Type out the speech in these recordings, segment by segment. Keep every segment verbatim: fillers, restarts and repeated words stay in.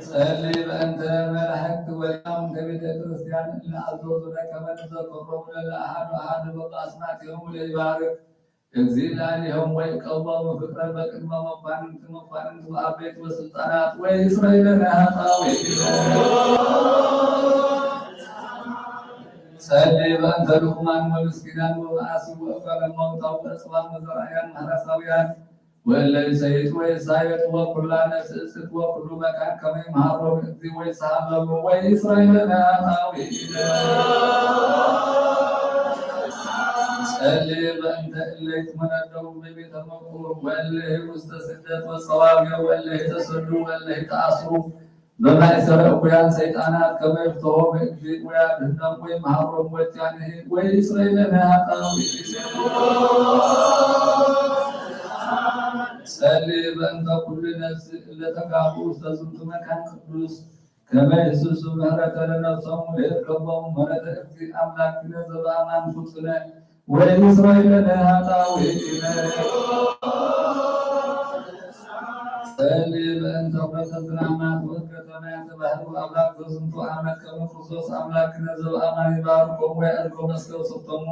ጸሊ በእንተ መላእክት ወሊቃውንተ ቤተ ክርስቲያን እለ አዘዙነ ከመ ንዘክሮሙ ለለአሐዱ አሐዱ በበአስማቲሆሙ ለይባርክ እግዚእ ላዕሌሆሙ ወይቀውሞሙ ፍቅረ በቅድመ መኳንንት መኳንንት ወአበይት ወስልጣናት ወይስረይ ለነ ኃጣውኢነ። ጸሊ በእንተ ድኹማን ወምስኪናን ወመአሲ ወእጓለ እመውታ ወጽባን ወዘራእያን ማሕረሳውያን ወእለ ይሰይጡ ወይሳየጡ ወኩላ ነፍስ እጽት ወኩሉ መካን ከመ ይምሃሮሙ እግዚእ ወይስሃቦሙ ወይስረይ ለነ ኃጣውኢነ። ጸሊ በእንተ እለ ይትመነደቡ በቤተ መቁር ወእለ ውስተ ስደት ወጸዋግዕ ወእለ ተሰዱ ወእለ ተአስሩ በማእሰረ እኩያን ሰይጣናት ከመ ይፍትሖሙ እግዚእ ወያድህኖሙ ወይምሃሮሙ ወኪያንሂ ወይስረይ ለነ ኃጣውኢነ። ጸሊ በእንተ ኩሉ ነፍስ እለ ተጋብኡ ውስተ ዝንቱ መካን ቅዱስ ከመ ይህስሱ ምህረተ ለነፍሶሙ ወይርከቦሙ ምህረተ እግዚእ አምላክነ ዘበአማን ፍጡነ ወይስረይ ለነ ኃጣውኢነ። ጸሊ በእንተ ኩለተ ዝናማት ወእገተ ማያተ ባህር ወአብራክ ዘዝንቱ ዓመት ከመ ክርስቶስ አምላክነ ዘበአማን ይባርኮሙ ወያዕርጎሙ እስከ ውስብቶሙ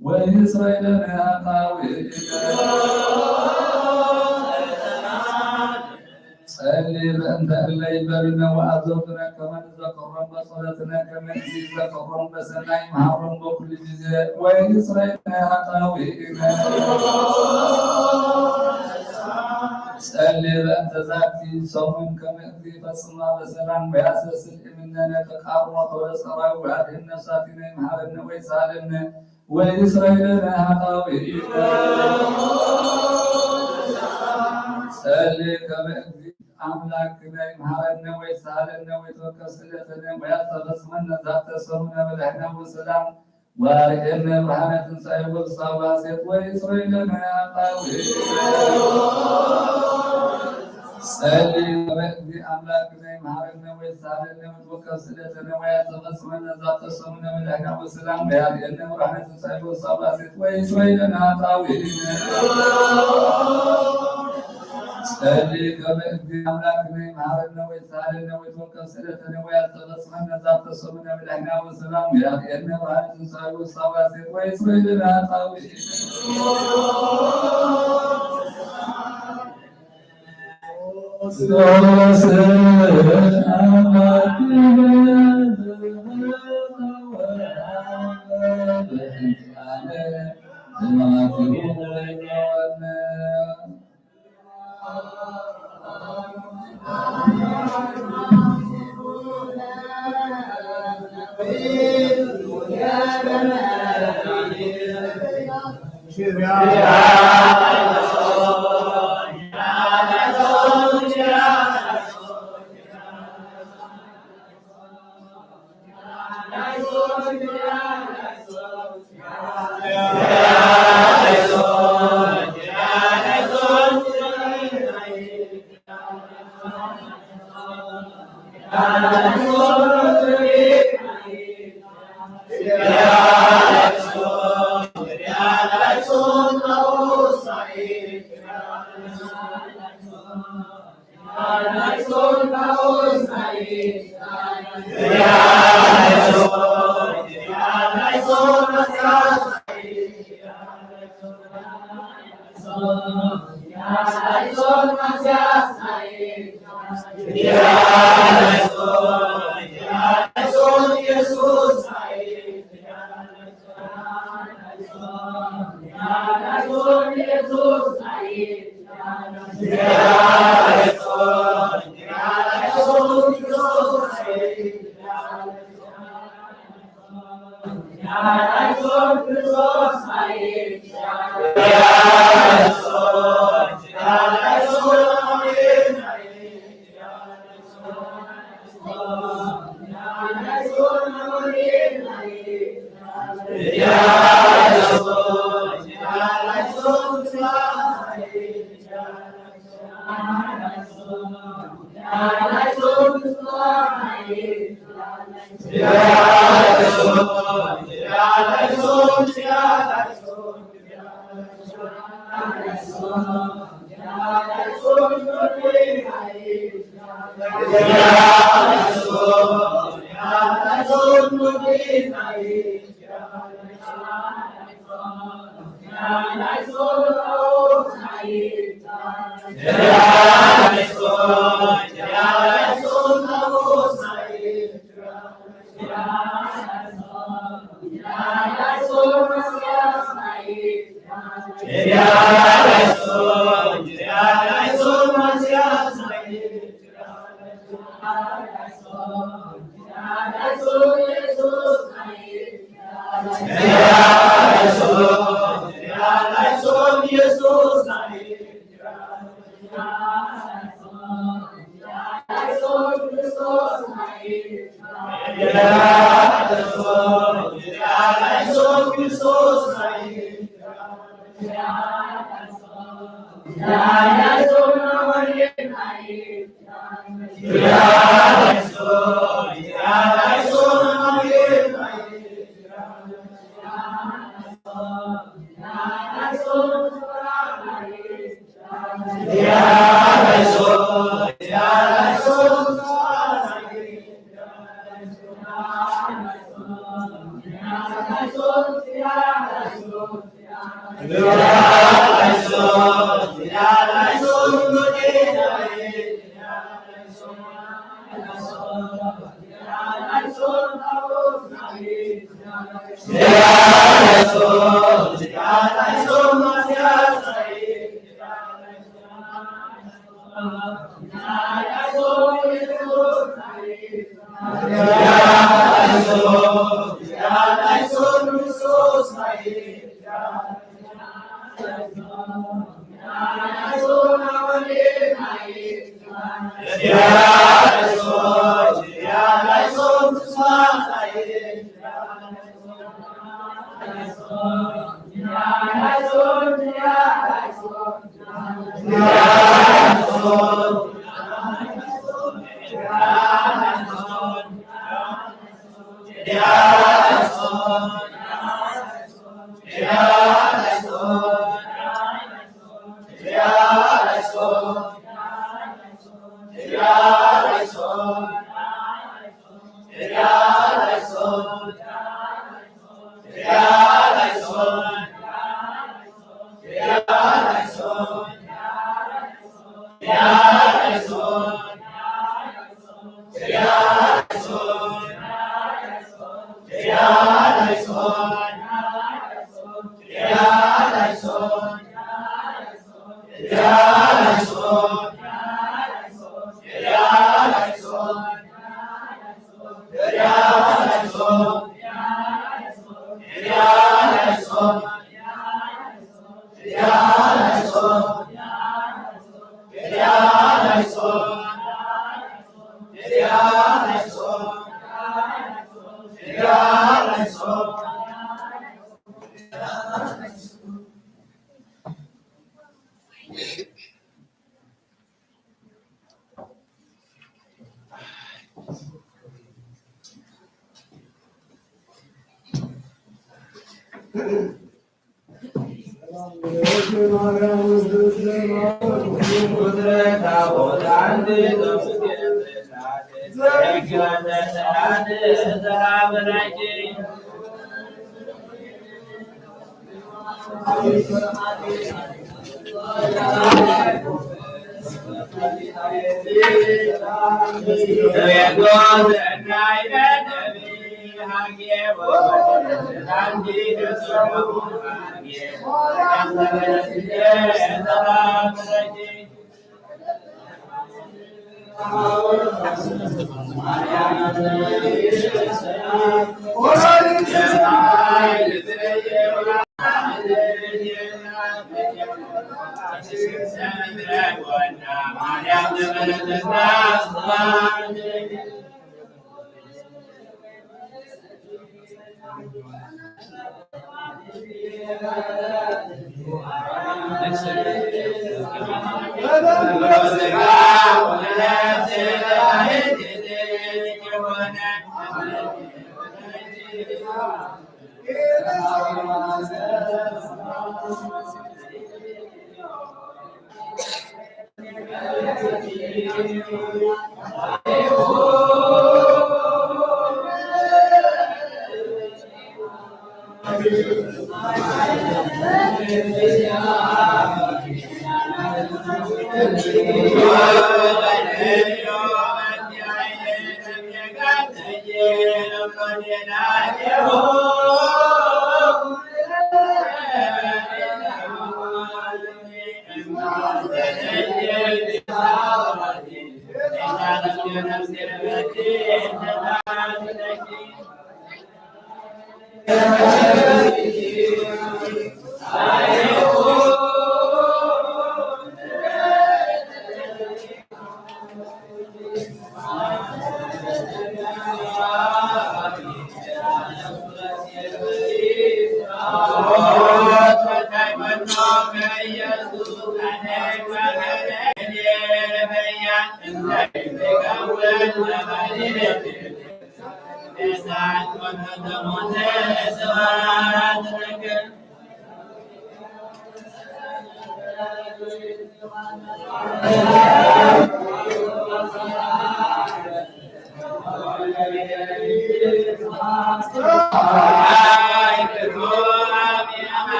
ወይስረይ ለነ ኃጣውኢነ። ጸሊ በእንተ እለ ይበሉነ ወአዘዙነ ከመ ንዘክሮም በጸሎትነ ከመ ይዘክሮም በሰናይ መሃሮም በኩሉ ጊዜ ወይስረይ ለነ ኃጣውኢነ። ጸሊ በእንተ ዛቲ ሰሙን ከመ ይፈጽማ በሰላም ወያሰስል እምነነ ተቃርኖ ተወደ ጸራዊ ወያድህን ነፍሳቲነ ይምሃረነ ወይሳለነ ወይስረይ ለነ ኃጣውኢነ። ጸሊ ከመ እግዚእ አምላክነ ይምሃረነ ወይሳለነ ወይትወከፍ ስእለተነ ወያስተፈጽመነ ዛተ ሰሙነ በደህና ወሰላም ወአርኤነ ብርሃነ ትንሳኤ ወብስራ ወሐሴት ወይስረይ ለነ ኃጣውኢነ። ጸሊ ከመ እግዚእ አምላክነ ይምሃረነ ወይሳለነ ወይትወከፍ ስእለተነ ወያስተፈጽመነ ዛተ ሰሙነ በደህና ወሰላም ወያርኤነ ብርሃነ ትንሳኤ ወብስራ ወሐሴት ወይስረይ ለነ ኃጣውኢነ። ጸሊ ከመ እግዚእ አምላክነ ይምሃረነ ወይሳለነ ወይትወከፍ ስእለተነ ወያስተፈጽመነ ዛተ ሰሙነ በደህና ወሰላም ወያርኤነ ብርሃነ ትንሳኤ ወብስራ ወሐሴት ወይስረይ ለነ ኃጣውኢነ።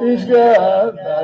Amen. Amen.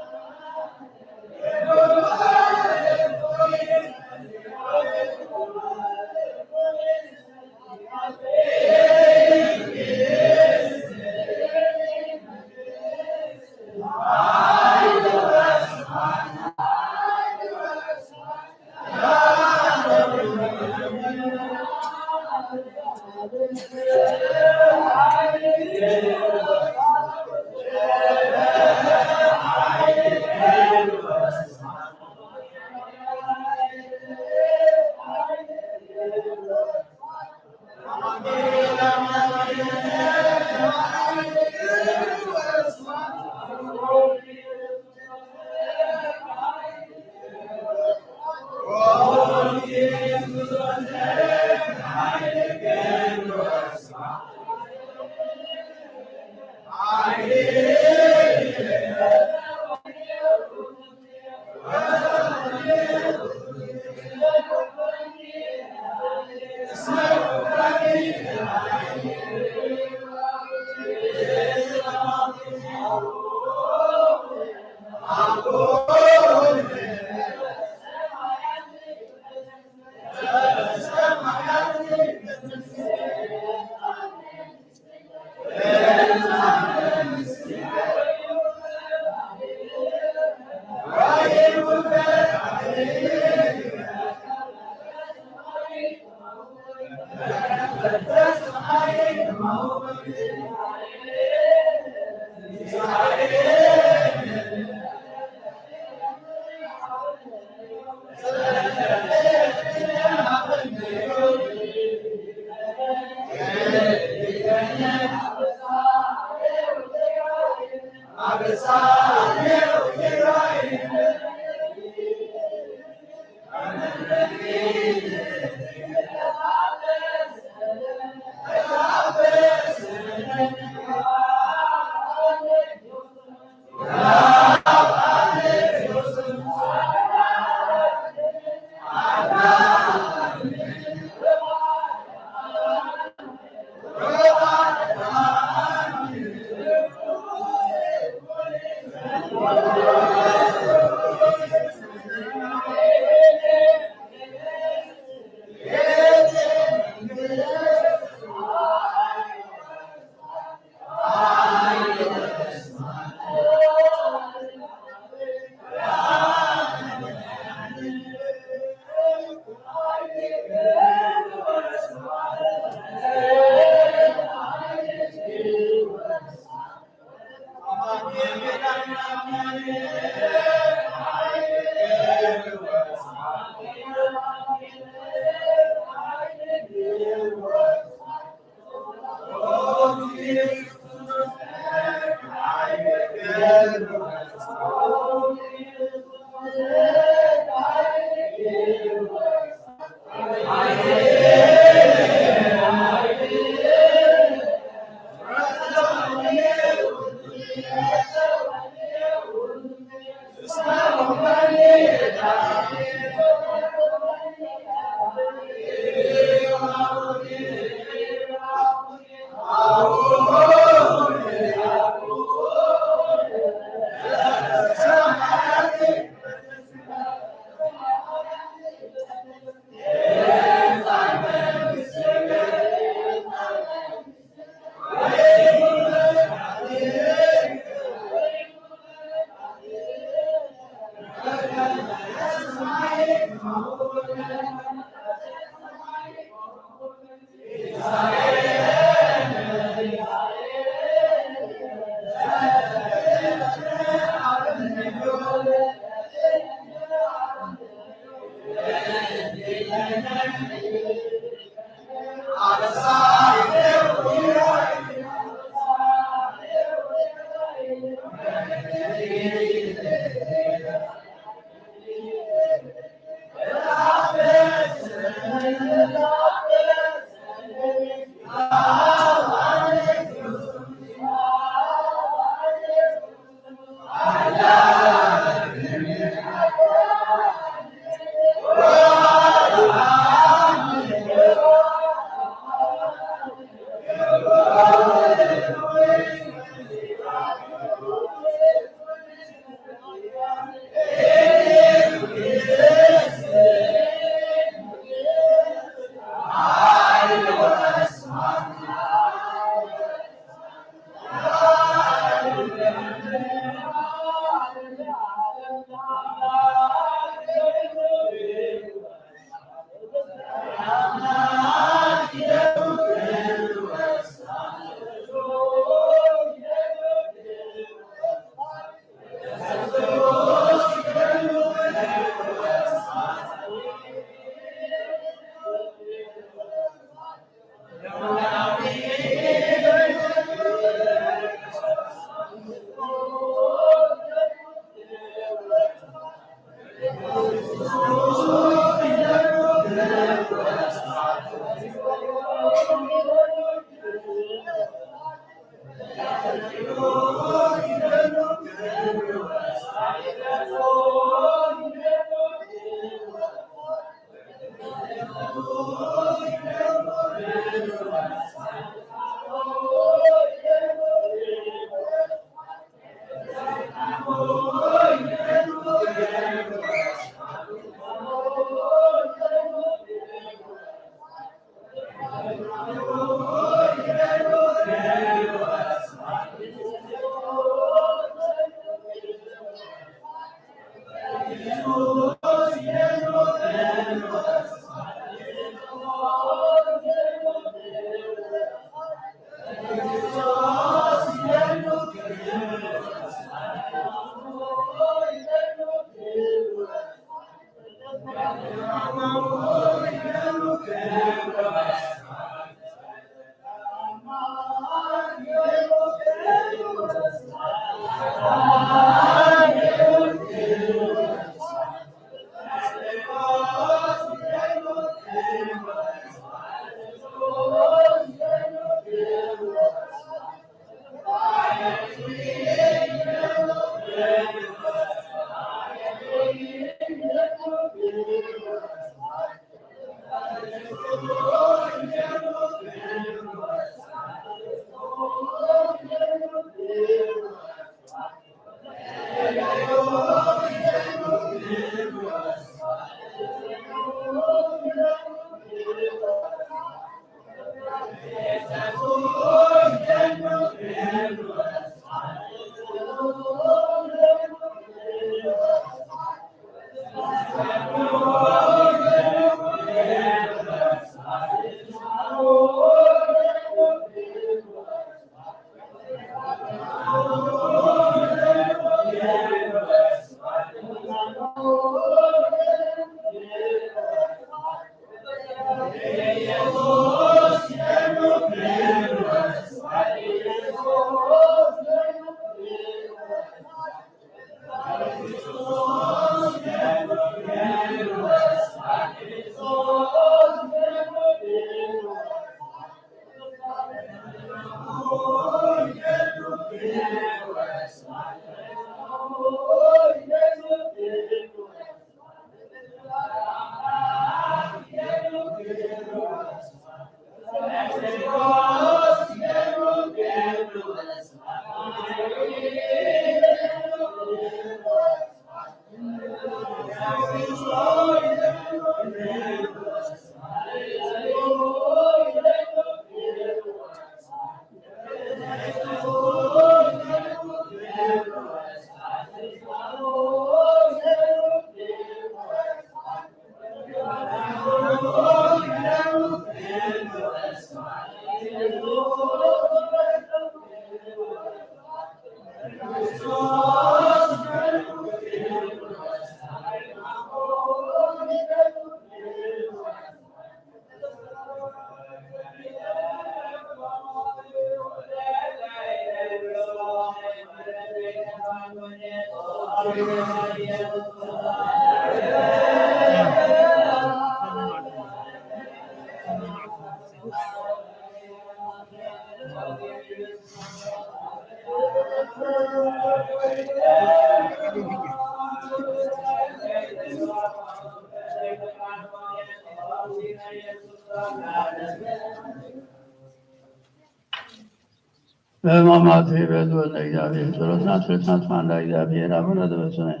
በሕማማት በዝወነ እግዚአብሔር ጸሎትና ጸሎትና ተፋንዳ እግዚአብሔር አቡነ ዘበሰማይ።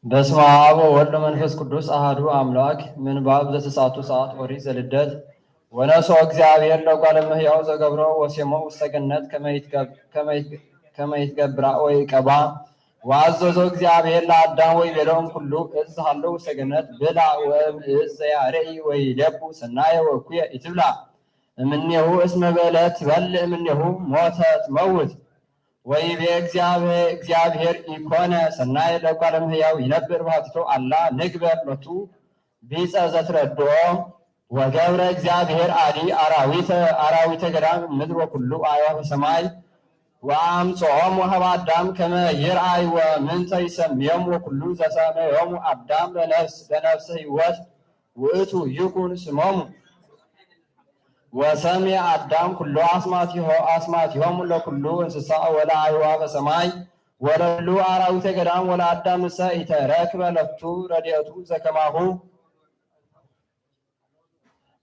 በስመ አብ ወወልድ ወመንፈስ ቅዱስ አሐዱ አምላክ። ምንባብ ዘተስዓቱ ሰዓት ኦሪት ዘልደት። ወነስኦ እግዚአብሔር ለእጓለ እመሕያው ዘገብሮ ወሴሞ ውስተ ገነት ከመ ይትገብ-፣ ከመ ይት-፣ ከመ ይትገብራ ወይቀባ። ወአዘዞ እግዚአብሔር ለአዳም ወይቤሎ እምኩሉ እፅ ዘሃሎ ውስተ ገነት ብልዓ ወእምእፅ ዘያርኢ ወይሌቡ ሰናየ ወእኩየ ኢትብልዓ እምኔሁ እስመ በእለ ትበልዕ እምኔሁ ሞተ ትመውት። ወይቤ እግዚአብሔር፣ እግዚአብሔር ኢኮነ ሰናየ ለእጓለ እመሕያው ይነብር በሃቲቶ አላ ንግበር ሎቱ ቢጸ ዘትረድኦ። ወገብረ እግዚአብሔር አዲ አራዊተ፣ አራዊተ ገዳም ምድር ወኩሉ አዕዋፈ ሰማይ ወአምጽኦሙ ሀበ አዳም ከመ ይርአይ ወምንተ ይሰምዮሙ ወኩሉ ዘሰመዮሙ አዳም ለነፍስ፣ ለነፍሰ ሕይወት ውእቱ ይኩን ስሞሙ። ወሰምየ አዳም ኩሎ አስማቲሆ-፣ አስማቲሆሙ ለኩሉ እንስሳ ወለአዕዋፈ ሰማይ ወለኩሉ አራዊተ ገዳም ወለአዳምሰ ኢተረክበ ሎቱ ረድኤቱ ዘከማሁ።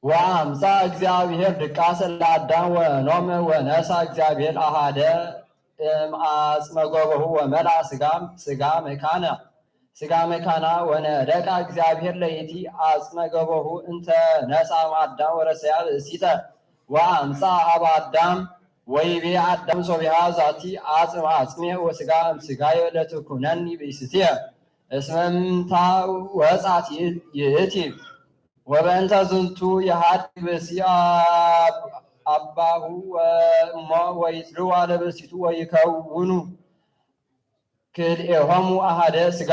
ወአምጽአ እግዚአብሔር ድቃሰ ለአዳም ወኖመ ወነስአ እግዚአብሔር አሐደ እምአጽመ ገቦሁ ወመልአ ስጋ፣ ስጋ መካነ፣ ስጋ መካና። ወነደቃ እግዚአብሔር ለይእቲ አጽመ ገቦሁ እንተ ነስአ እምአዳም ወረሰያ ብእሲተ ወአምጽአ ሀበ አዳም። ወይቤ አዳም ሶቢሃ ዛቲ አጽም አጽሜ ወስጋ እምስጋየ ለትኩነኒ ብእሲትየ እስመ እምንታ ወጻት ይእቲ። ወበእንተ ዝንቱ የሀድግ ብእሲ አብ-፣ አባሁ ወእሞ ወይጽልዋ ለብእሲቱ ወይከውኑ ክልኤሆሙ አሐደ ስጋ።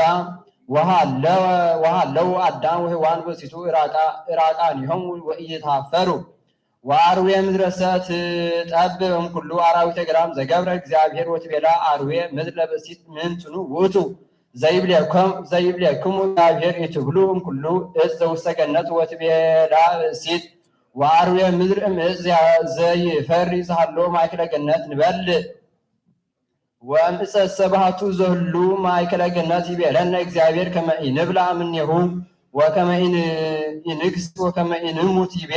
ወሃለወ-፣ ወሃለው አዳም ወሔዋን ብእሲቱ ዕራቃ-፣ ዕራቃኒሆሙ ወኢይትሃፈሩ። ወአርዌ ምድረሰ ትጠብብ እምኩሉ አራዊተ ገዳም ዘገብረ እግዚአብሔር። ወትቤላ አርዌ ምድር ለብእሲት ምንትኑ ውእቱ ዘይብሌኩም-፣ ዘይብሌክሙ እግዚአብሔር ኢትብሉ እምኩሉ እፅ ዘውስተ ገነት። ወትቤላ ብእሲት ወአርዌ ምድር እምእፅ ዘያ-፣ ዘይፈሪ ዘሃሎ ማእከለ ገነት ንበልዕ። ወእምእፀ ሰብሃቱ ዘህሉ ማእከለ ገነት ይቤለነ እግዚአብሔር ከመ ኢንብላ እምኔሁ ወከመ ኢን-፣ ኢንግስ ወከመ ኢንሙት ይቤ።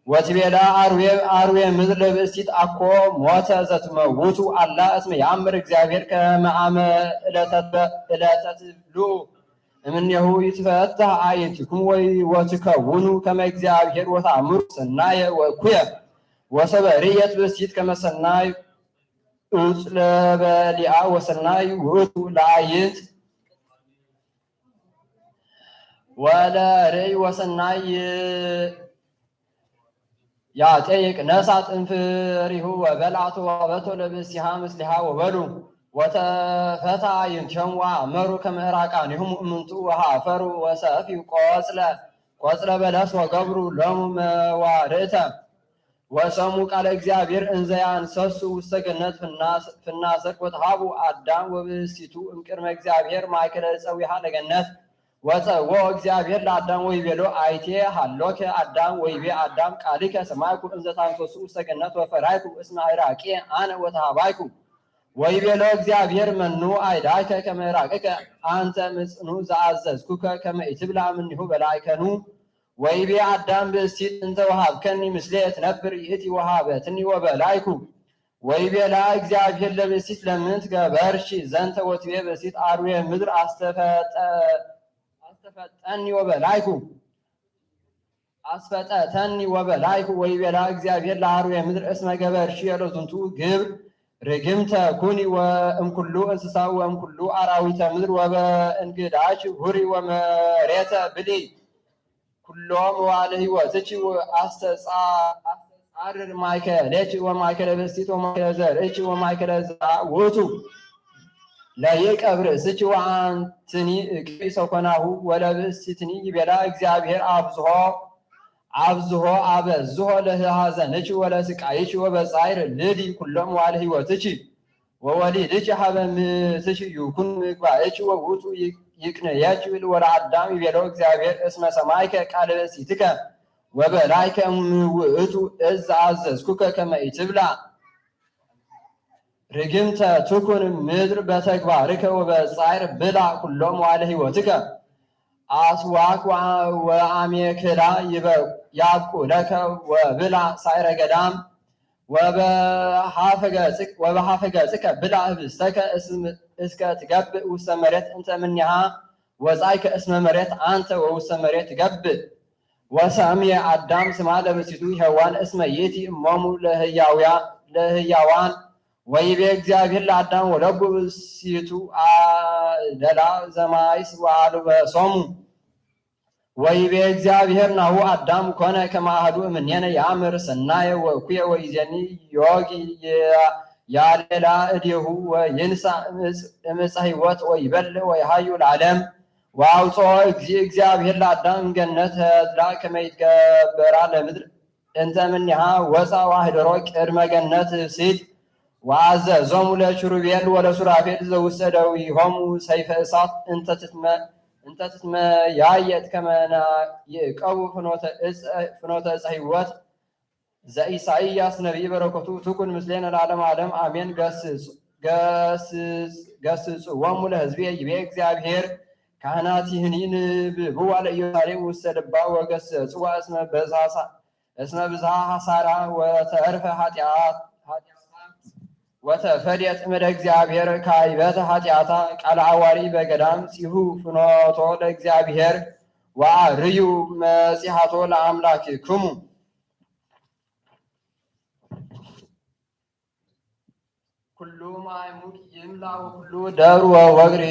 ወትቤላ አርዌ፣ አርዌ ምድር ለብእሲት አኮ ሞተ ዘትመውቱ አላ እስመ ያእምር እግዚአብሔር ከመ አመ እለተ፣ እለተ ትብልዑ እምኔሁ ይትፈታህ አዕይንቲክሙ ወይ ወትከውኑ ከመ እግዚአብሔር ወተአምሩ ሰናየ ወእኩየ። ወሰበ ርእየት ብእሲት ከመ ሰናይ እፅ ለበሊዓ ወሰናይ ውእቱ ለአዕይንት ወለርእይ ወሰናይ ያጠይቅ። ነሳት እምፍሬሁ ወበልዓት ወወሀበቶ ለብእሲሃ ምስሊሃ ወበሉ ወተፈትሐ አዕይንቲሆሙ ወአመሩ ከመ ዕራቃኒሆሙ እምንቱ ወሐፈሩ ወሰፍዩ ቆጽለ፣ ቆጽለ በለስ ወገብሩ ሎሙ መዋርዕተ። ወሰሙ ቃለ እግዚአብሔር እንዘ ያንሰሱ ውስተ ገነት ፍናስ-፣ ፍናሰት ወተሃቡ አዳም ወብእሲቱ እምቅድመ እግዚአብሔር ማእከለ እፀዊሃ ለገነት። ወጸውኦ እግዚአብሔር ለአዳም ወይቤሎ አይቴ ሀሎከ አዳም ወይቤ አዳም ቃልከ ሰማይኩ እንዘ ታንሰሱ ውስተ ገነት ወፈራይኩ እስመ ዕራቄ አነ ወተሃባይኩ። ወይቤሎ እግዚአብሔር መኑ አይዳከ ከመ ዕራቅከ አንተ ምጽኑ ዘአዘዝኩከ ከመ ኢትብላ እምኔሁ በላዕከኑ። ወይቤ አዳም ብእሲት እንተ ወሀብከኒ ምስሌ እትነብር ይእቲ ወሀበትኒ ወበላይኩ። ወይቤላ እግዚአብሔር ለብእሲት ለምን ትገበርሺ ዘንተ ወትቤ ብእሲት አርዌ ምድር አስተፈጠ-፣ አስተፈጠኒ ወበላይኩ። አስፈጠተኒ ወበላይኩ። ወይቤላ እግዚአብሔር ለአርዌ ምድር እስመ ገበርሺ ለዝንቱ ግብር ርግምተ ኩኒ ወእምኩሉ እንስሳ ወእምኩሉ አራዊተ ምድር ወበእንግዳኪ ሁሪ ወመሬተ ብሊ ኩሎ መዋዕለ ሕይወትኪ ወአስተጻ-፣ አስተጻርር ማእከሌኪ ወማእከለ ብእሲት ወማእከለ ዘርእኪ ወማእከለ ዘርአ ውእቱ ለይእቀብ ርእስኪ ወአንትኒ እቀቢ ሰኮናሁ። ወለብእሲትኒ ይቤላ እግዚአብሔር አብዝሖ፣ አብዝሖ አበዝሖ ለሐዘንኪ ወለስቃይኪ ወበጻይር ልዲ ኩሎ መዋዕለ ሕይወትኪ። ወወሊድኪ ሀበ ምትኪ ይኩን ምግባእኪ ወውእቱ ይቅ-፣ ይቅንየኪ። ወለአዳም ይቤሎ እግዚአብሔር እስመ ሰማይከ ቃለ ብእሲትከ ወበላይከ እምውእቱ እዝ አዘዝኩከ ከመ ኢትብላ ርግምተ ትኩን ምድር በተግባርከ ወበጻይር ብላ ኩሎ መዋዕለ ሕይወትከ። አስዋክ ወአ-፣ ወአሜክላ ይበ-፣ ያብቁለከ ወብላ ሳይረ ገዳም ወበሀፈ ገጽክ-፣ ወበሀፈ ገጽከ ብላ ህብስተከ እስም-፣ እስከ ትገብእ ውስተ መሬት እንተ እምኔሃ ወጻይከ እስመ መሬት አንተ ወውስተ መሬት ትገብእ። ወሰምየ አዳም ስማ ለብእሲቱ ሔዋን እስመ ይእቲ እሞሙ ለህያውያ-፣ ለህያዋን። ወይቤ እግዚአብሔር ለአዳም ወለቡ ብእሲቱ አደላ ዘማይስ ወአልበሶሙ። ወይቤ እግዚአብሔር ናሁ አዳም ኮነ ከመ አሐዱ እምኔነ የአምር ሰናየ ወእኩየ ወኢዜኒ ዮጊ የ-፣ ያሌላ እዴሁ ወይንሳ እምዕፀ፣ እምዕፀ ሕይወት ወይበልዕ ወይሃዩ ለዓለም። ወአውፅኦ እግዚእ እግዚአብሔር ለአዳም እምገነት ተድላ ከመ ይትገበራ ለምድር እንተ እምኔሃ ወፃ ወአሕደሮ ቅድመ ገነት ህብስት ወአዘዞሙ ለኪሩቤል ወለሱራፌል ዘውስተ እደዊሆሙ ሰይፈ እሳት እንተ ትትመ-፣ እንተ ትትመያየጥ ከመ ናይዕቀቡ ፍኖተ እፀ፣ ፍኖተ እፀ ሕይወት ዘኢሳይያስ ነቢይ በረከቱ ትኩን ምስሌነ ለዓለመ ዓለም አሜን። ገስጽ-፣ ገስጽ-፣ ገስጽዎሙ ለሕዝቤ ይቤ እግዚአብሔር። ካህናቲሂኒ ንብብዋ ለኢየሩሳሌም ውስተ ልባ ወገስጽዋ እስመ በዝሐ ሳ-፣ እስመ ብዝሐ ሐሳራ ወተርፈ ኃጢአት-፣ ኃጢአታ ወተፈድየት እምደ እግዚአብሔር ካይበተ ኃጢአታ። ቃለ ሐዋሪ በገዳም ጺሑ ፍኖቶ ለእግዚአብሔር ወአርዩ መጺሐቶ ለአምላክክሙ። ኩሉ ማይ ሙቅ ይምላ ወኩሉ ደብር ወወግር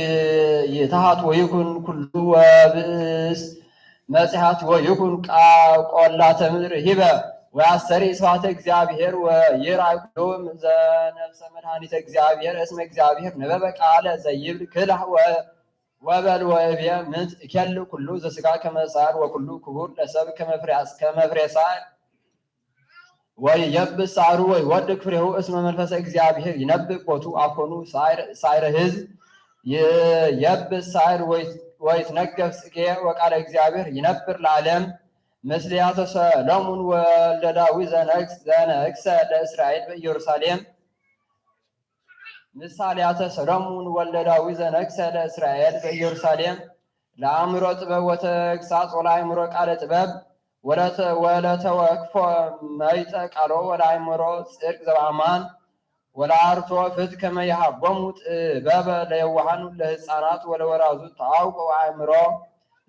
ይትሃት ወይኩን ኩሉ ወብእስ መጺሐት ወይኩን ቃ-፣ ቆላተ ምድር ሂበ ወያስተሪ ስብሐተ እግዚአብሔር ወይርአይ ኩሉ ዘነፍሰ መድኃኒተ እግዚአብሔር እስመ እግዚአብሔር ነበበ ቃለ ዘይብል ክላህ ወ-፣ ወበል ወእብየ ምንት እኬል ኩሉ ዘስጋ ከመ ሳር ወኩሉ ክቡር ለሰብ ከመ ፍሬ ሳ-፣ ከመ ፍሬ ሳር ወይየብስ ሳሩ ወይወድቅ ፍሬሁ እስመ መንፈሰ እግዚአብሔር ይነብእ ቦቱ አኮኑ ሳይረ፣ ሳይረ ሕዝብ ይየብስ ሳይር ወይ-፣ ወይትነገፍ ጽጌ ወቃለ እግዚአብሔር ይነብር ለዓለም። ምስሌያተ ሰሎሙን ወልደ ዳዊት ዘነግስ-፣ ዘነግሰ ለእስራኤል በኢየሩሳሌም። ምሳሌያተ ሰሎሞን ወልደ ዳዊት ዘነግሰ ለእስራኤል በኢየሩሳሌም ለአእምሮ ጥበብ ወተግሳጽ ወለአእምሮ ቃለ ጥበብ ወለተ-፣ ወለተወክፎ መይጠ ቃሎ ወለአእምሮ ጽድቅ ዘበአማን ወለአርትዖ ፍትሕ ከመ ይሃቦሙ ጥበበ ለየዋሃን ለህጻናት ወለወራዙ ተአውቆ ወአእምሮ።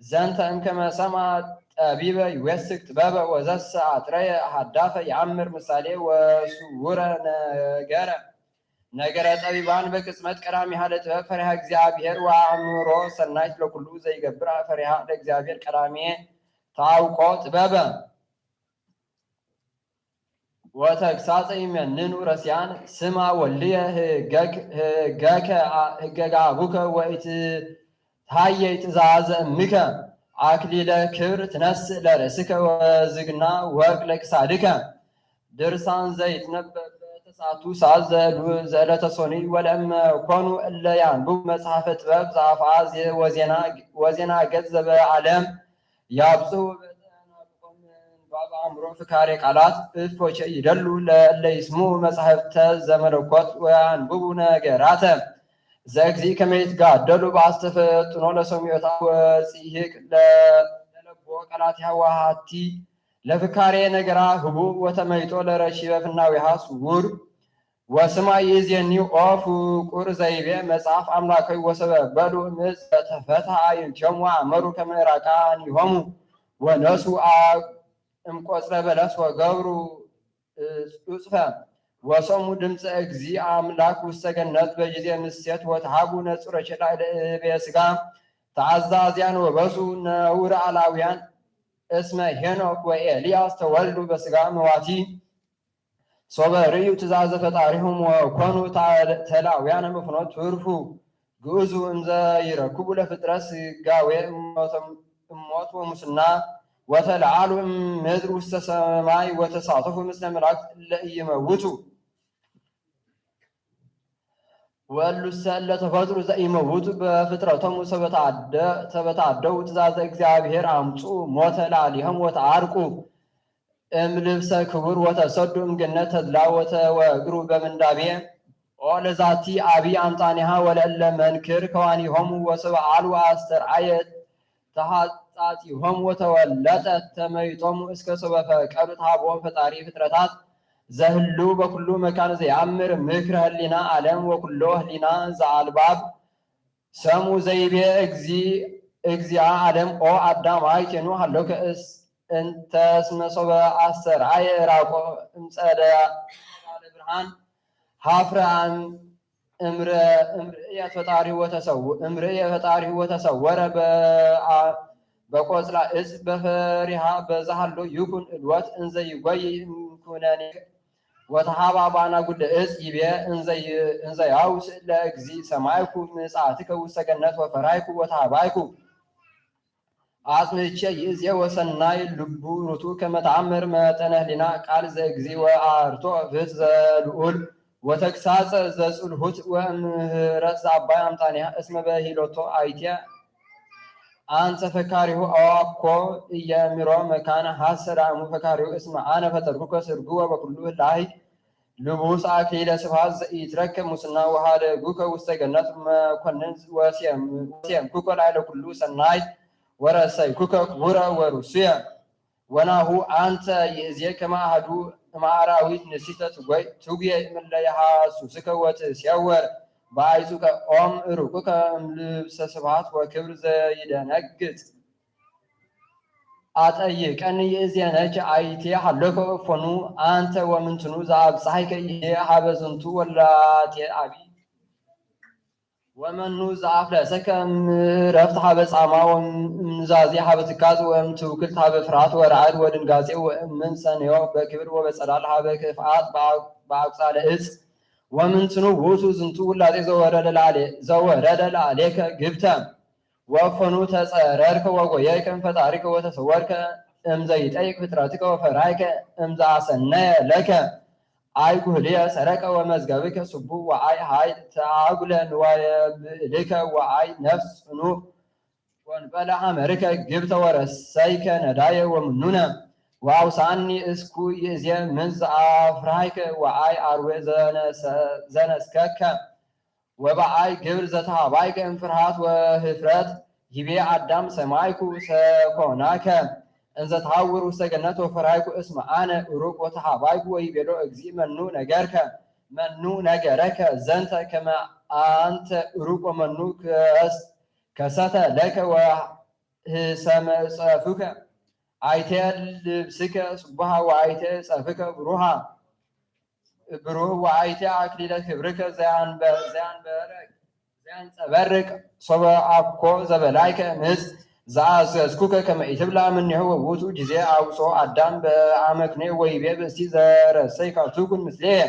ዘንተ እምከመ ሰምዐ ጠቢበ ይዌስክ ጥበበ ወዘሰ አጥረየ ሀዳፈ የአምር ምሳሌ ወስውረ ነገረ። ነገረ ጠቢባን በቅጽመት ቀዳሚሃ ለጥበብ ፈሪሃ እግዚአብሔር ወአእምሮ ሰናይት ለኩሉ ዘይገብር ፈሪሃ ለእግዚአብሔር ቀዳሜ ተአውቆ ጥበበ። ወተግሳጸ ይመንኑ ረሲያን ስማ ወልድየ ህገክ-፣ ህገከ አ-፣ ህገገ አቡከ ወኢትትሃየይ ትእዛዘ እምከ። አክሊለ ክብር ትነስእ ለርእስከ ወዝግና ወርቅ ለክሳድከ። ድርሳን ዘይትነበብ በተሳቱ ሰዓት ዘእሉ-፣ ዘእለተ ሶኒ ወለእመ ኮኑ እለ ያንብቡ መጽሐፈ ጥበብ ዘአፍአ ዜ-፣ ወዜና፣ ወዜና ገጽ ዘበአለም ያብጽሑ በተናብቆም ምንባብ አእምሮ ፍካሬ ቃላት እፎቼ ይደሉ ለእለ ይስምዑ መጻሕፍተ ዘመለኮት ወያንብቡ ነገራተ ዘእግዚእ ከመ ይትጋደሉ በአስተፈጥኖ ለሰሚዖታ ወጽይቅ ለ-፣ ለለብዎ ቃላቲሃ ወሃቲ ለፍካሬ ነገራ ህቡእ ወተመይጦ ለረሺበ ፍናዊሃ ስውር። ወስማ ይእዜኒ ኦ ፍቁር ዘይቤ መጽሐፍ አምላካዊ ወሰበ በሉ እምዕፅ ተፈትሐ አዕይንቲሆሙ ወአመሩ ከመ ራቃኒሆሙ ወነሱ አ-፣ እምቆጽለ በለስ ወገብሩ ዑጽፈ። ወሰሙ ድምፀ እግዚእ አምላክ ውስተ ገነት በጊዜ ምሴት ወተሃቡ ነጽሮቼ ላዕለ እበየ ሥጋ ተአዛዝያን ወበሱ ነውር አላውያን እስመ ሄኖክ ወኤልያስ ተወልዱ በሥጋ መዋቲ ሶበ ርእዩ ትእዛዘ ፈጣሪሆሙ ወኮኑ ተ-፣ ተላውያነ በፍኖት ትርፉ ግእዙ እምዘ ይረክቡ ለፍጥረት ሥጋዌ እሞት ወሙስና ወተለዓሉ እምድር ውስተ ሰማይ ወተሳተፉ ምስለ መላእክት እለ ኢይመውቱ። ወእሉሰ እለ ተፈጥሩ ዘኢመውቱ በፍጥረቶሙ ሰበ ተአደ-፣ ሰበ ተአደው ትእዛዘ እግዚአብሔር አምጽኡ ሞተ ላዕሌሆሙ ወተአርቁ እም ልብሰ ክቡር ወተሰዱ እም ገነት ተድላ ወተወግሩ በምንዳቤ። ኦ ለዛቲ አብይ አምጣኔሃ ወለእለ መንክር ከዋኒሆሙ ወሰበ አልወ አስተርአየ ተሃጻጺሆሙ ወተወለጠት ተመይጦሙ እስከ ሰበ ፈቀዱ ተሃቦ ፈጣሪ ፍጥረታት ዘህሉ በኩሉ መካን ዘየአምር ምክረ ህሊና ዓለም ወኩሎ ህሊና ዘአልባብ ሰሙ ዘይቤ እግዚ-፣ እግዚአ ዓለም ኦ አዳም አይቴኑ ሀሎከ እስ-፣ እንተ እስመ ሶበ አስተርአየ ራቆ እምጸደ ብርሃን ሀፍረ አም-፣ እምረ-፣ እምርእየ ፈጣሪሁ ወተሰው-፣ እምርእየ ፈጣሪሁ ወተሰወረ በአ-፣ በቆጽላ እጽ በፈሪሃ በዛሃሎ ይኩን እልወት እንዘ ይጎይ እምኩነኔ ወተሃባ ባና ጉለ እጽ ይቤ እንዘ ይ-፣ እንዘ ያውስ ለእግዚእ ሰማይኩ ምጽአትከ ውስተ ገነት ወፈራይኩ ወተሃባይኩ አጽንቼ ይእዜ ወሰናይ ልቡ ርቱ ከመ ተአምር መጠነ ህሊና ቃል ዘእግዚእ ወአርቶ ፍት ዘልዑል ወተግሳጸ ዘጽልሁት ወምህረት ዘአባይ አምጣኔሃ እስመ በሂሎቶ አይቴ አንተ ፈካሪሁ አዋኮ እየእምሮ መካነ ሐሰ ዳእሙ ፈካሪሁ እስመ አነ ፈጠርኩከ ስርጉ ወበኩሉ ህላሂ ልቡስ አክሊለ ስብሐት ዘኢትረከብ ሙስና ወሃደጉከ ውስተ ገነት መኮንን ወሴም-፣ ወሴምኩከ ላዕለ ኩሉ ሰናይ ወረሰይኩከ ክቡረ ወርሱየ። ወናሁ አንተ ይእዜ ከመ አሐዱ እምአራዊት ንስሕተ ትጎይ ትጉየ እምለ የሐሱስከ ወትሴወር በአይጹቀ ኦም ርቁቀ እምልብሰ ስብሐት ወክብር ዘይደነግጽ። አጠይቀኒ ይእዜነች አይቴ ሀሎከ እፎኑ አንተ ወምንትኑ ዘአብጽሐከ ይዜ ሀበ ዝንቱ ወላጤ አቢ ወመኑ ዘአፍለሰከ እምዕረፍት ሀበ ጻማ ወእምኑዛዜ ሀበ ትካዝ ወእምትውክልት ሀበ ፍርሃት ወረዐድ ወድንጋጼ ወእምን ሰነዮ በክብር ወበጸዳል ሀበ ክፍአት በአቁጻለ እጽ ወምንትኑ ውእቱ ዝንቱ ውላጤ ዘወረደ ለአሌ-፣ ዘወረደ ለአሌከ ግብተ ወእፎኑ ተጸረርከ ወጎየይከ እምፈጣሪከ ወተሰወርከ እምዘይጠይቅ ፍጥረትከ ወፈራይከ እምዘአሰነየ ለከ። አይ ጉህልየ ሰረቀ ወመዝገብከ ስቡሕ ወአይ ኃይል ተአጉለ ንዋየ ብዕልከ ወአይ ነፍስ ጽኑዕ ወንበለ ሐመርከ ግብተ ወረሰይከ ነዳየ ወምኑነ። ወአውሳኒ እስኩ ይእዜ ምን ዘአፍራይከ ወአይ አርዌ ዘነሰ-፣ ዘነስከከ ወበአይ ግብር ዘተሃባይከ እምፍርሃት ወህፍረት፣ ይቤ አዳም ሰማይኩ ሰኮናከ እንዘ ተሃውር ውስተ ገነት ወፈርሃይኩ እስመ አነ ሩቅ ወተሃባይኩ። ወይቤሎ እግዚእ መኑ ነገርከ፣ መኑ ነገረከ ዘንተ ከመ አንተ ሩቅ ወመኑ ከስ-፣ ከሰተ ለከ ወህሰመ ጸፉከ። አይቴ ልብስከ ስቡሃ ወአይቴ ጸፍከ ብሩሃ ብሩህ ወአይቴ አክሊለ ክብርከ ዘያንበ-፣ ዘያንበረቅ፣ ዘያንጸበርቅ ሶበ አኮ ዘበላይከ ምጽ ዘአዘዝኩከ ከመ ኢትብላ እምኔሁ። ወውቱ ጊዜ አውጾ አዳም በአመክንዮ ወይቤ ብእሲ ዘረሰይካ ትኩን ምስሌየ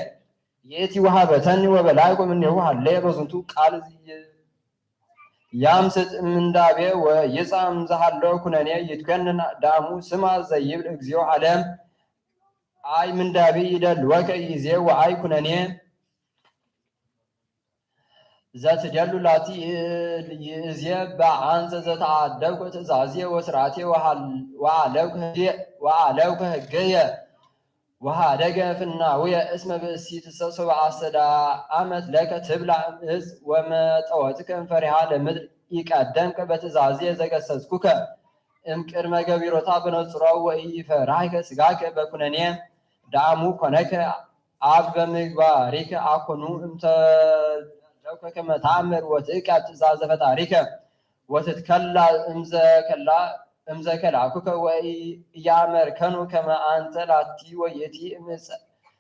ይእቲ ወሃበተኒ ወበላይኩ እምኔሁ ሀሌ። በዝንቱ ቃል ያምስጥ ምንዳቤ ወይጻም ዘሃሎ ኩነኔ ይትኮንን። ዳሙ ስማ ዘይብል እግዚኦ ዓለም፣ አይ ምንዳቤ ይደልወከ ይእዜ ወአይ ኩነኔ ዘትደሉ ላቲ ይእዜ። በአንተ ዘተአደብኩ ትእዛዜ ወስርዓቴ ወአለውከ ህጌ-፣ ወአለውከ ህገየ ወሃደገ ፍናውየ። እስመ ብእሲትሰ ሶበ አስተዳአመት ለከ ትብላ እምእፅ ወመጠወትከ እምፈሪሃ ለምድር ኢቀደምከ በትእዛዝየ ዘገሰጽኩከ እምቅድመ ገቢሮታ በነጽሮ ወኢፈራህከ ስጋከ በኩነኔ። ዳሙ ኮነከ አብ በምግባሪከ አኮኑ እምተለውከ ከመ ተአምር ወትእቀብ ትእዛዘ ፈጣሪከ ወትትከላ እምዘ ከላ-፣ እምዘ ከላኩከ ወኢያመርከኑ ከመ አንተ ላቲ ወይእቲ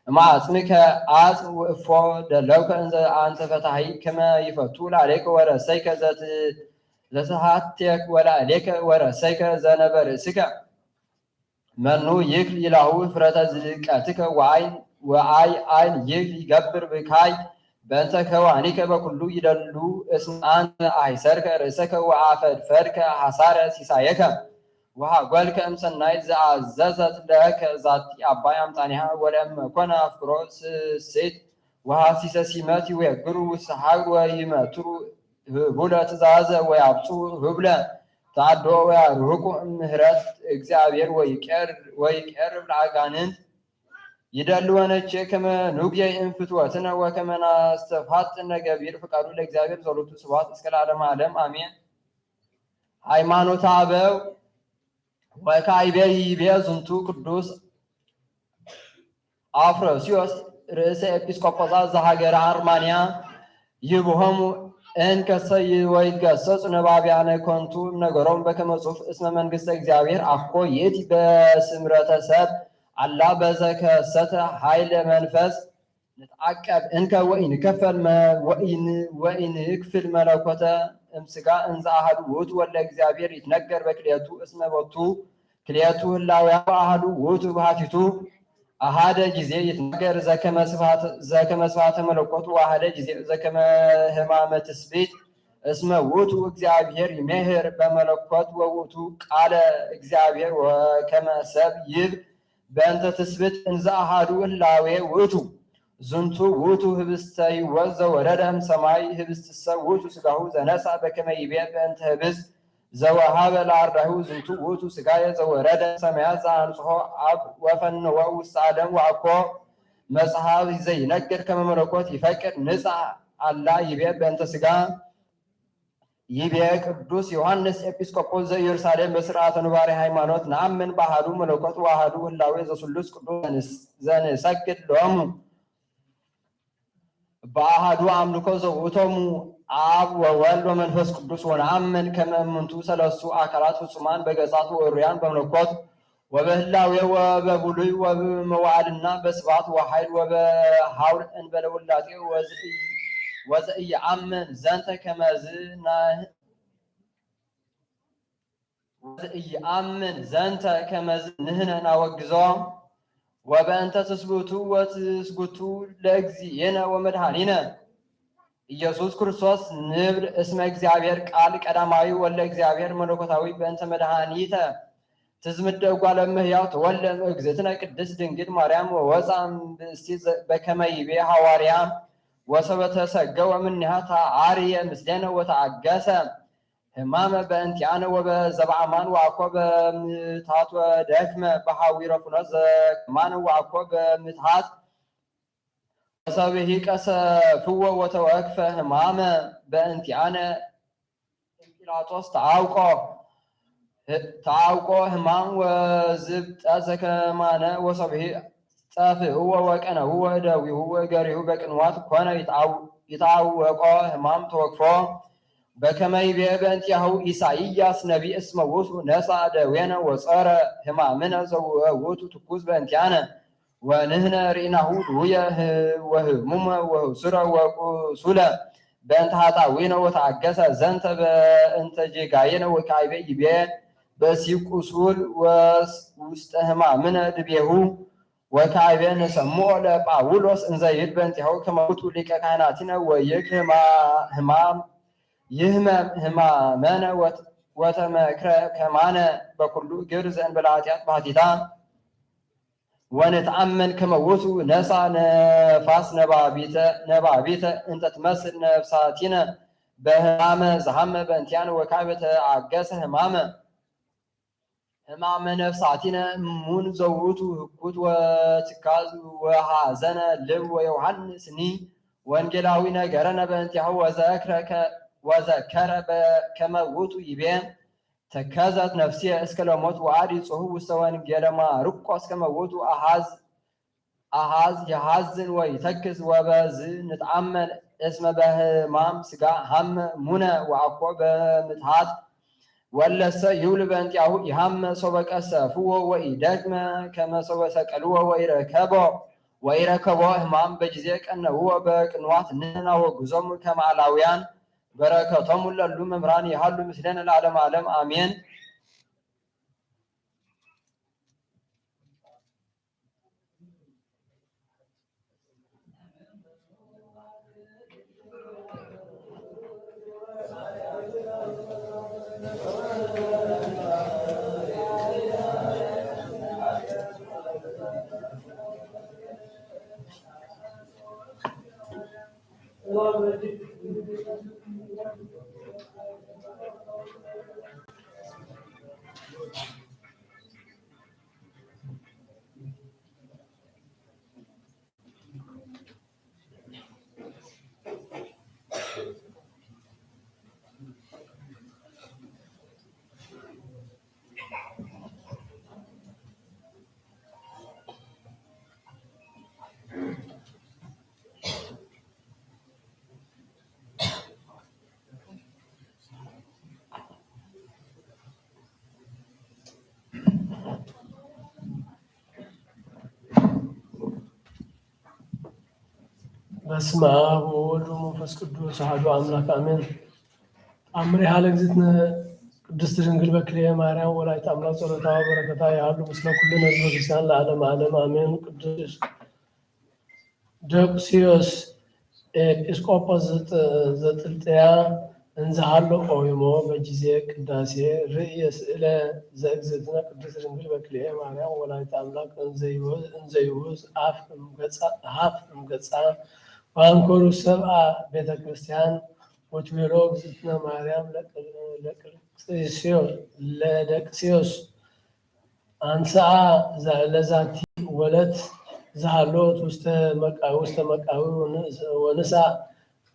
እምአጽምከ አጽም። ወእፎ ደለውከ እንዘ አንተ ፈታሂ ከመ ይፈቱ ላዕሌከ ወረሰይከ ዘት-፣ ዘተሃቴክ ወላዕሌከ ወረሰይከ ዘነበርእስከ። መኑ ይክል ይላሁ ፍረተ ዝልቀትከ ወአይ-፣ ወአይ አይን ይክል ይገብር ብካይ በእንተ ከዋኒከ በኩሉ ይደሉ። እስመ አንተ አይሰርከ ርእሰከ ወአፈድፈድከ ሐሳረ ሲሳየከ ወሃጎልከ እምሰናይት ዘአዘዘት ለከ ዛቲ አባይ አምጣኒሃ። ወለእመ ኮነ አፍቅሮ ስሴት ወሐሲሰ ሲመት ይዌግሩ ውስተ ሀገር ወይመትሩ ህቡለ ትእዛዘ ወያብጽሑ ህብለ ተአዶ ወያርህቁ እምህረት እግዚአብሔር ወይቀር-፣ ወይቀርብ ለአጋንንት። ይደልወነቼ ከመ ኑግየ እምፍትወትነ ወከመ ናስተፋጥነ ገቢር ፍቃዱ ለእግዚአብሔር ዘሎቱ ስብሐት እስከ ለዓለመ ዓለም አሜን። ሃይማኖተ አበው ወካዕበ ይቤ ዝንቱ ቅዱስ አፍሮስዮስ ርእሰ ኤጲስቆጶሳት ዘሀገረ አርማንያ ይብሆሙ እንከሰ ወይትገሰጹ ነባብያነ ከንቱ እምነገሮም በከመ ጽሑፍ እስመ መንግስተ እግዚአብሔር አኮ ይእቲ በስምረተ ሰብ አላ በዘከሰተ ኃይለ መንፈስ ንትዓቀብ እንከ ወኢንከፈል መ-፣ ወኢን-፣ ወኢንክፍል መለኮተ እምስጋ እንዘ አሐዱ ውእቱ ወለ እግዚአብሔር ይትነገር በክልኤቱ እስመ ቦቱ ክልኤቱ ህላውያን ወአሐዱ ውእቱ በሐቲቱ አሐደ ጊዜ ይትነገር ዘከመ ስብሐተ፣ ዘከመ ስብሐተ መለኮቱ ወአሐደ ጊዜ ዘከመ ህማመ ትስብእት እስመ ውእቱ እግዚአብሔር ይሜህር በመለኮት ወውእቱ ቃለ እግዚአብሔር ወከመ ሰብ ይብል በእንተ ትስብእት እንዘ አሐዱ ህላዌ ውእቱ። ዝንቱ ውእቱ ህብስተ ሕይወት ዘወረደ እምሰማይ፣ ህብስትሰ ውእቱ ሥጋሁ ዘነሳ በከመ ይቤ በእንተ ህብስት ዘወሀበ ለአርዳኢሁ ዝንቱ ውእቱ ሥጋየ ዘወረደ እምሰማያት ዘአንጽሖ አብ ወፈነወ ውስተ ዓለም ወአኮ መጽሐፍ ዘይነግር ከመ መለኮት ይፈቅድ ንጽሕ አላ ይቤ በእንተ ሥጋ። ይቤ ቅዱስ ዮሐንስ ኤጲስቆጶስ ዘኢየሩሳሌም በሥርዓተ ኑባሬ ሃይማኖት ነአምን በአሐዱ መለኮት ወአሐዱ ህላዌ ዘስሉስ ቅዱስ ዘንስ-፣ ዘንሰግድ ሎሙ በአሐዱ አምልኮ ዘውእቶሙ አብ ወወልድ ወመንፈስ ቅዱስ ወነአምን ከመ እምንቱ ሰለስቱ አካላት ፍጹማን በገጻት ወእሩያን በመለኮት ወበህላዌ ወበብሉይ ወበመዋዕልና በስብሐት ወኃይል ወበሐውር እንበለ ውላጤ ወዘኢ-፣ ወዘኢየአምን ዘንተ ከመዝ ና-፣ ወዘኢየአምን ዘንተ ከመዝ ንሕነ ናወግዞ። ወበእንተ ትስብእቱ ወትስጉቱ ለእግዚእነ ወመድኃኒነ ኢየሱስ ክርስቶስ ንብል እስመ እግዚአብሔር ቃል ቀዳማዊ ወለ እግዚአብሔር መለኮታዊ በእንተ መድኃኒተ ትዝምደ እጓለ እመሕያው ተወልደ እምእግዝእትነ ቅድስት ድንግል ማርያም ወወፅአ እምብእሲት ዘ-፣ በከመ ይቤ ሐዋርያ ወሰበ ተሰገወ እምኔሃ ተአርየ ምስሌነ ወተአገሰ ሕማመ በእንቲአነ ወበዘበአማን ወአኮ በምትሃት ወደክመ በሐዊረ ፍኖት ዘከማነ ወአኮ በምትሃት ወሰብሂ ቀሰፍዎ ወተወክፈ ህማመ በእንቲአነ። ጲላጦስ ተዓውቆ፣ ተዓውቆ ህማም ወዝብጠ ዘከማነ ወሰብሂ ጸፍእዎ ወቀነውዎ እደዊሁ ወእገሪሁ በቅንዋት ኮነ ይትዓው-፣ ይትዓወቆ ህማም ተወክፎ። በከመ ይቤ በእንቲአሁ ኢሳይያስ ነቢይ እስመ ውእቱ ነስአ ደዌነ ወጾረ ህማምነ ዘውእቱ ትኩዝ በእንቲአነ። ወንህነ ርኢናሁ ድውየ ህ-፣ ወህሙመ ወህሱረ ወቁሱለ በእንተ ኃጣውኢነ ወተአገሰ ዘንተ በእንተ ጌጋየነ ወካዕበ ይቤ ብእሲ ቁሱል ወስ-፣ ውስጠ ህማምነ ድቤሁ። ወካዕበ ንሰምዖ ለጳውሎስ እንዘ ይብል በእንቲአሁ ከመ ውእቱ ሊቀ ካህናቲነ ወይክ ህማ-፣ ህማም ይህመም ህማመነ ወት-፣ ወተመክረ ከማነ በኩሉ ግብር ዘእንበለ ኃጢአት ባሕቲታ። ወንትአመን ከመ ውእቱ ነስአ ነፋስ ነባቢተ፣ ነባቢተ እንተ ትመስል ነፍሳቲነ በህማመ ዘሃመ በእንቲአነ ወካዕበ ተአገሰ ህማመ፣ ህማመ ነፍሳቲነ እሙን ዘውእቱ ህኩት ወትካዝ ወሐዘነ ልብ ወዮሐንስኒ ወንጌላዊ ነገረነ በእንቲአሁ ወዘክረ ከ-፣ ወዘከረ በ-፣ ከመ ውእቱ ይቤ ተከዘት ነፍስየ እስከ ለሞት ወአዲ ጽሑፍ ውስተ ወንጌለ ማርቆስ ከመ ውእቱ አሃዝ፣ አሃዝ የሐዝን ወይተክዝ ወበዝ ንትአመን እስመ በህማም ሥጋ ሐመ ሙነ ወአኮ በምትሃት። ወለሰ ይብል በእንቲአሁ ኢሐመ ሶበ ቀሰፍዎ ወኢደክመ ከመ ሶበ ሰቀልዎ ወኢረከቦ፣ ወኢረከቦ ህማም በጊዜ ቀነውዎ በቅንዋት ንሕና ወግዞም ከመ አላውያን። በረከቶሙ ለሉ መምህራን ይሃሉ ምስሌነ ለዓለመ ዓለም አሜን። በስመ አብ ወወልድ ወመንፈስ ቅዱስ አሐዱ አምላክ አሜን። ተአምሪሃ ለእግዝእትነ ቅድስት ድንግል በክልኤ ማርያም ወላዲተ አምላክ ጸሎታ ወበረከታ ይሃሉ ምስለ ኩልነ ህዝበ ክርስቲያን ለዓለመ ዓለም አሜን። ቅዱስ ደቅስዮስ ኤጲስቆጶስ ዘጥ-፣ ዘጥልጥያ እንዘ ሀሎ ቆይሞ በጊዜ ቅዳሴ ርእየ ስእለ ዘእግዝእትነ ቅድስት ድንግል በክልኤ ማርያም ወላዲተ አምላክ እንዘ ይወ-፣ እንዘ ይውዝ አፍ እምገጻ፣ ሀፍ እምገጻ ወአንከሩ ሰብአ ቤተ ክርስቲያን ወትቤሎ እግዝእትነ ማርያም ለቅ-፣ ለቅርቅስዮ-፣ ለደቅስዮስ አንሰአ ዛ-፣ ለዛቲ ወለት ዘሃሎት ውስተ መቃ-፣ ውስተ መቃብር ወንስ-፣ ወንስአ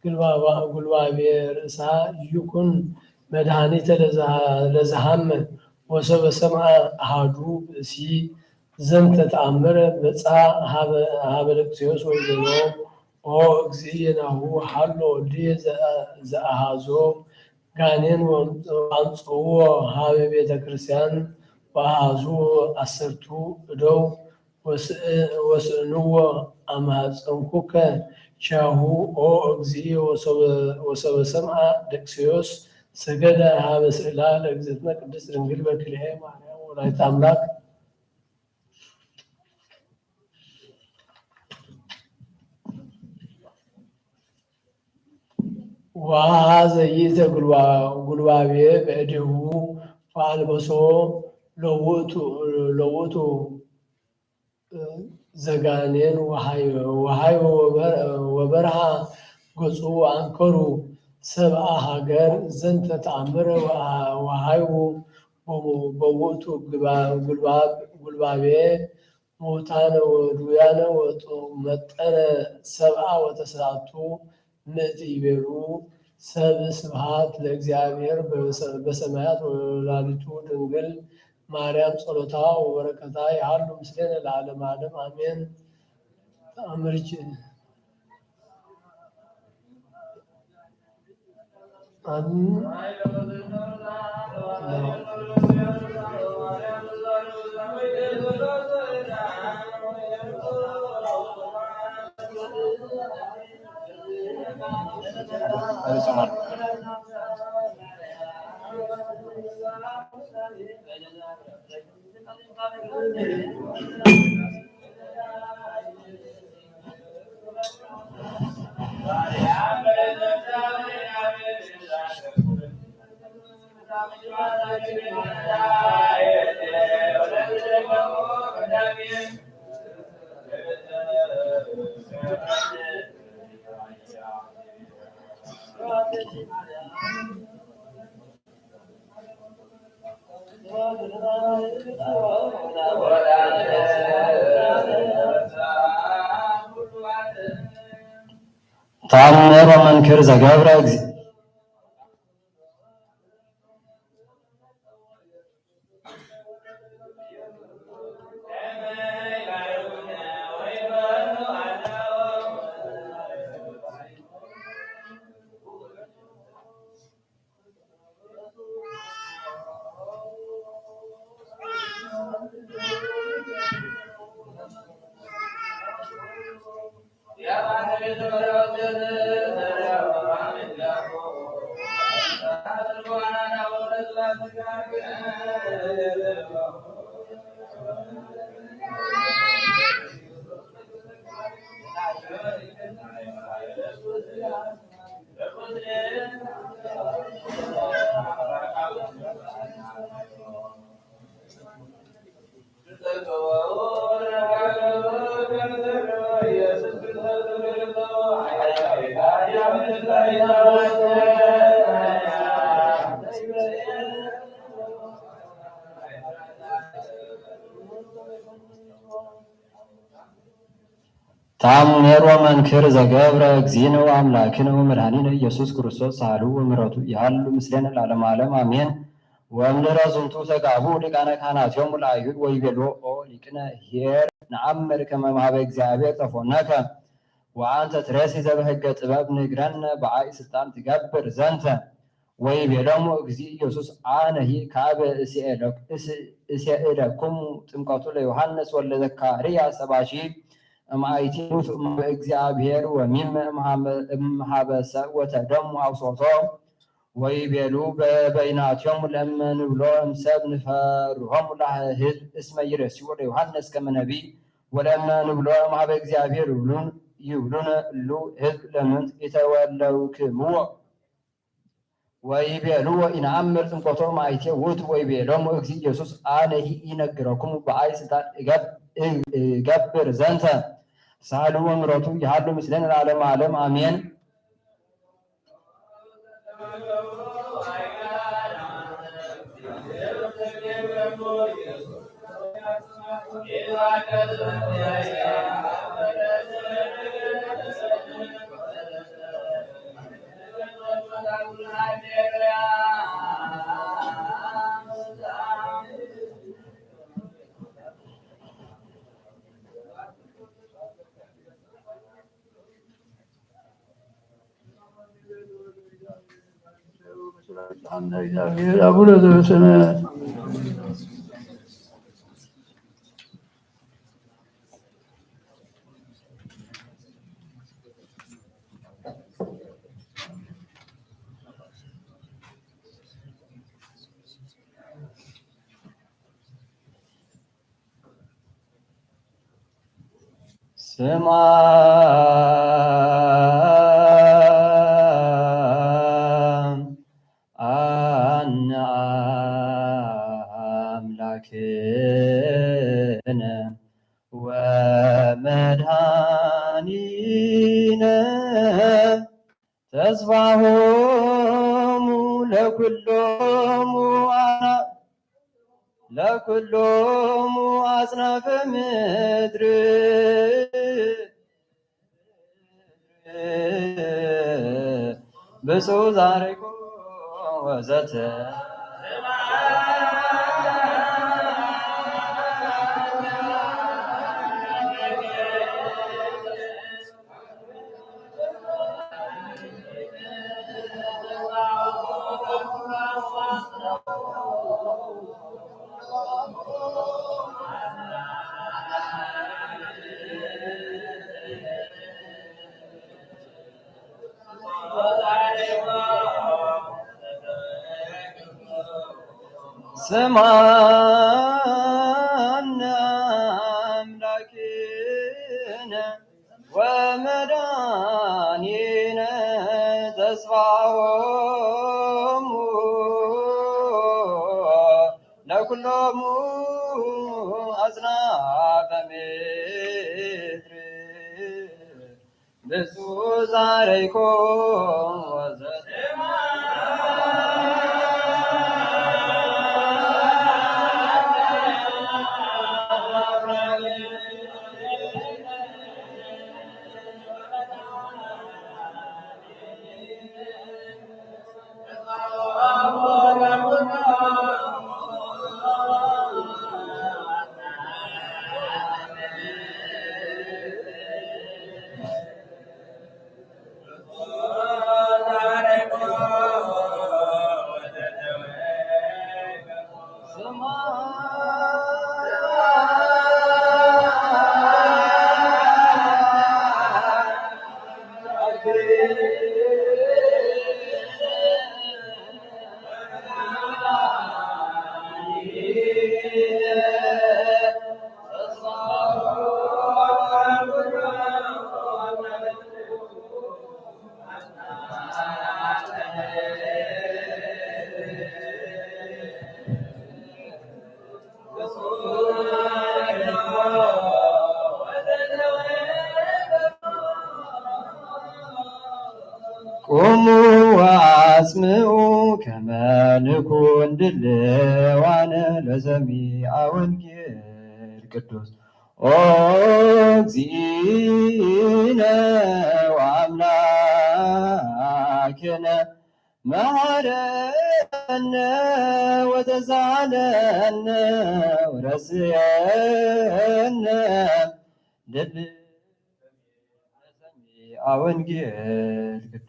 ግልባባ-፣ ጉልባቤ ርእሳ ይኩን መድኃኒተ ለዘ-፣ ለዘሃመ። ወሰበ ሰምዐ አሃዱ ብእሲ ዘንተ ተአምረ በጽሐ ሀበ፣ ሀበ ደቅስዮስ ወይቤሎ ኦ እግዚእ ናሁ ሀሎ ወልድየ ዘ-፣ ዘአሃዞ ጋኔን ወአምጽእዎ ሀበ ቤተ ክርስቲያን ወአሃዙ አሰርቱ እደው ወስእ-፣ ወስእንዎ አማሐጸንኩከ ኪያሁ ኦ እግዚእ። ወሰበ-፣ ወሰበ ሰምዐ ደቅስዮስ ሰገደ ሀበ ስእላ ለእግዝእትነ ቅድስት ድንግል በክልኤ ማርያም ወላዲተ አምላክ። ወአሐዘ ይእተ ጉልባ-፣ ጉልባቤ በእዴሁ ወአልበሶ ለውእቱ፣ ለውእቱ ዘጋኔን ወሃይ-፣ ወሃይወ ወበር-፣ ወበርሃ ገጹ ወአንከሩ ሰብአ ሀገር ዘንተ ተአምረ ወአ-፣ ወሃይወ በውእቱ ግባ-፣ ጉልባ-፣ ጉልባቤ ሙታነ ወድውያነ ወመጠነ ሰብዓ ወተስዓቱ ምእት ይቤሉ። ሰብ ስብሐት ለእግዚአብሔር በሰ-፣ በሰማያት ወለወላዲቱ ድንግል ማርያም ጸሎታ ወበረከታ ይሃሉ ምስሌነ ለዓለመ ዓለም አሜን። ተአምርች ተአምር ወመንክር ዘገብረ እግዚ- ተአምር ወመንክር ዘገብረ እግዚእነ ወአምላክነ ወመድኃኒነ ኢየሱስ ክርስቶስ ሳህሉ ወምሕረቱ ይሃሉ ምስሌነ ለዓለመ ዓለም አሜን። ወእምድኅረ ዝንቱ ተጋብኡ ሊቃነ ካህናቲሆሙ ለአይሁድ ወይቤልዎ ኦ ሊቅነ ኄር ነአምር ከመ እምሃበ እግዚአብሔር ጸፎነከ ወአንተ ትሬሲ ዘበሕገ ጥበብ ንግረነ በአይ ስልጣን ትገብር ዘንተ። ወይቤሎሙ እግዚእ ኢየሱስ አነሂ ከአበ እሴእለክ-፣ እስ-፣ እሴእለክሙ ጥምቀቱ ለዮሐንስ ወለዘካርያስ ሰባሺ እምአይቲ ውእቱ እምሃበ እግዚአብሔር ወሚመ እምሃበ-፣ እምሃበሰ ወተደሙ አውሶቶ። ወይቤሉ በበይናቲሆሙ ለእመ ንብሎ እምሰብ ንፈርሆሙ ለህዝብ እስመ ይሬስይዎ ለዮሐንስ ከመ ነቢይ ወለእመ ንብሎ እምሃበ እግዚአብሔር ይብሉን-፣ ይብሉነ እሉ ህዝብ ለምንት ኢተወለውክምዎ። ወይቤልዎ ኢነአምር ጥምቀቶ እምአይቴ ውእቱ። ወይቤሎሙ እግዚእ ኢየሱስ አነሂ ኢነግረክሙ በአይ ስልጣን እገብ-፣ እ-፣ እገብር ዘንተ። ሳህሉ ወምሕረቱ ይሃሉ ምስሌነ ለዓለመ ዓለም አሜን። አቡነ ዘበሰማያት። ስምዓነ አምላክነ ወመድኃኒነ ተስፋሆሙ ለኩሎሙ አና ለኩሎሙ አጽናፈ ምድር ብፁዕ ዛሬኮ ወዘተ ስምዓነ አምላክነ ወመድኃኒነ ተስፋሆሙ ለኩሎሙ አጽናፈ ምድር ብፁዕ ዛሬኮ ወዘተ ቁሙ ወአስምዑ ከመ ንኩን ድልዋነ ለሰሚዐ ወንጌል ቅዱስ። ኦ እግዚእነ ወአምላክነ መሐረነ ወተሳሃለነ ወረስየነ ድል ለሰሚዐ ወንጌል ቅዱስ።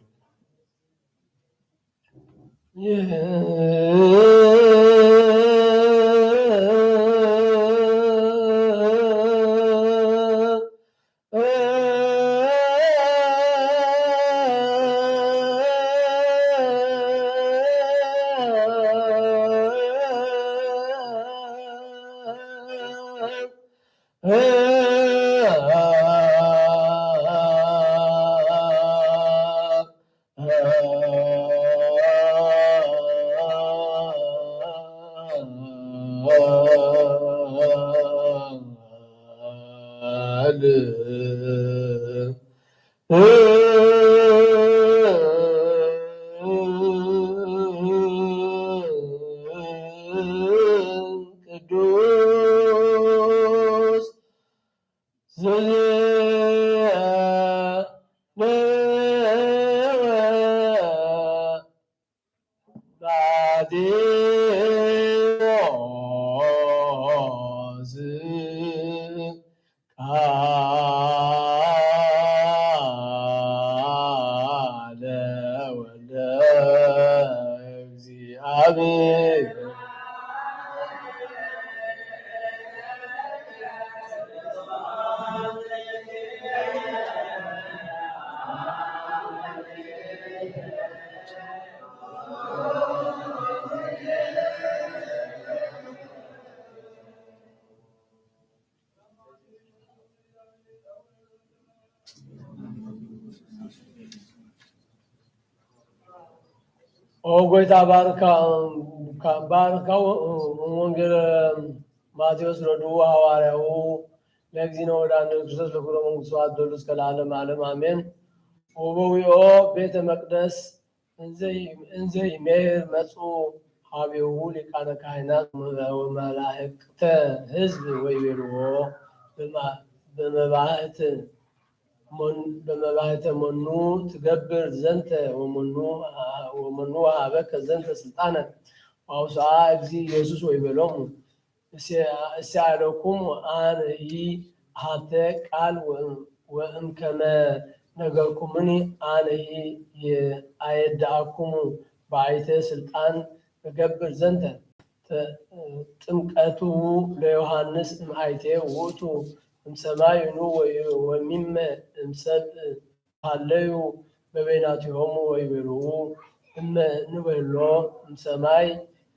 ቅዱስ ዘዜማቴዎስ ቃለ ወልደ እግዚአብሔር። ኦ ጎይታ ባርካ፣ ባርካ ወንጌል ማቴዎስ ረዱ ሐዋርያው ለእግዚእነ ወለመድኃኒነ ክርስቶስ ለኩሉ መንግስቱ አደሉ እስከ ለዓለመ ዓለም አሜን። ወበዊኦ ቤተ መቅደስ እንዘ፣ እንዘ ይሜህር መጹ ሀቤሁ ሊቃነ ካህናት ወመላእክተ ሕዝብ ወይቤልዎ፣ በመ-፣ በመባህት መን-፣ በመባህተ መኑ ትገብር ዘንተ ወመኑ፣ ወመኑ ወሀበከ ዘንተ ስልጣነ። ወአውስአ እግዚ ኢየሱስ ወይቤሎሙ፣ እሴ-፣ እሴአለኩሙ አነ ኢ ሀተ ቃል ወእም-፣ ወእምከመ ነገርኩሙኒ አነ ኢ የአየድአኩሙ በአይተ ስልጣን እገብር ዘንተ። ጥ-፣ ጥምቀቱ ለዮሐንስ እምአይቴ ውእቱ እምሰማይ ኑ ወ-፣ ወሚመ እምሰብእ ሀለዩ በበይናቲሆሙ ወይቤልዉ፣ እመ ንቤሎ እምሰማይ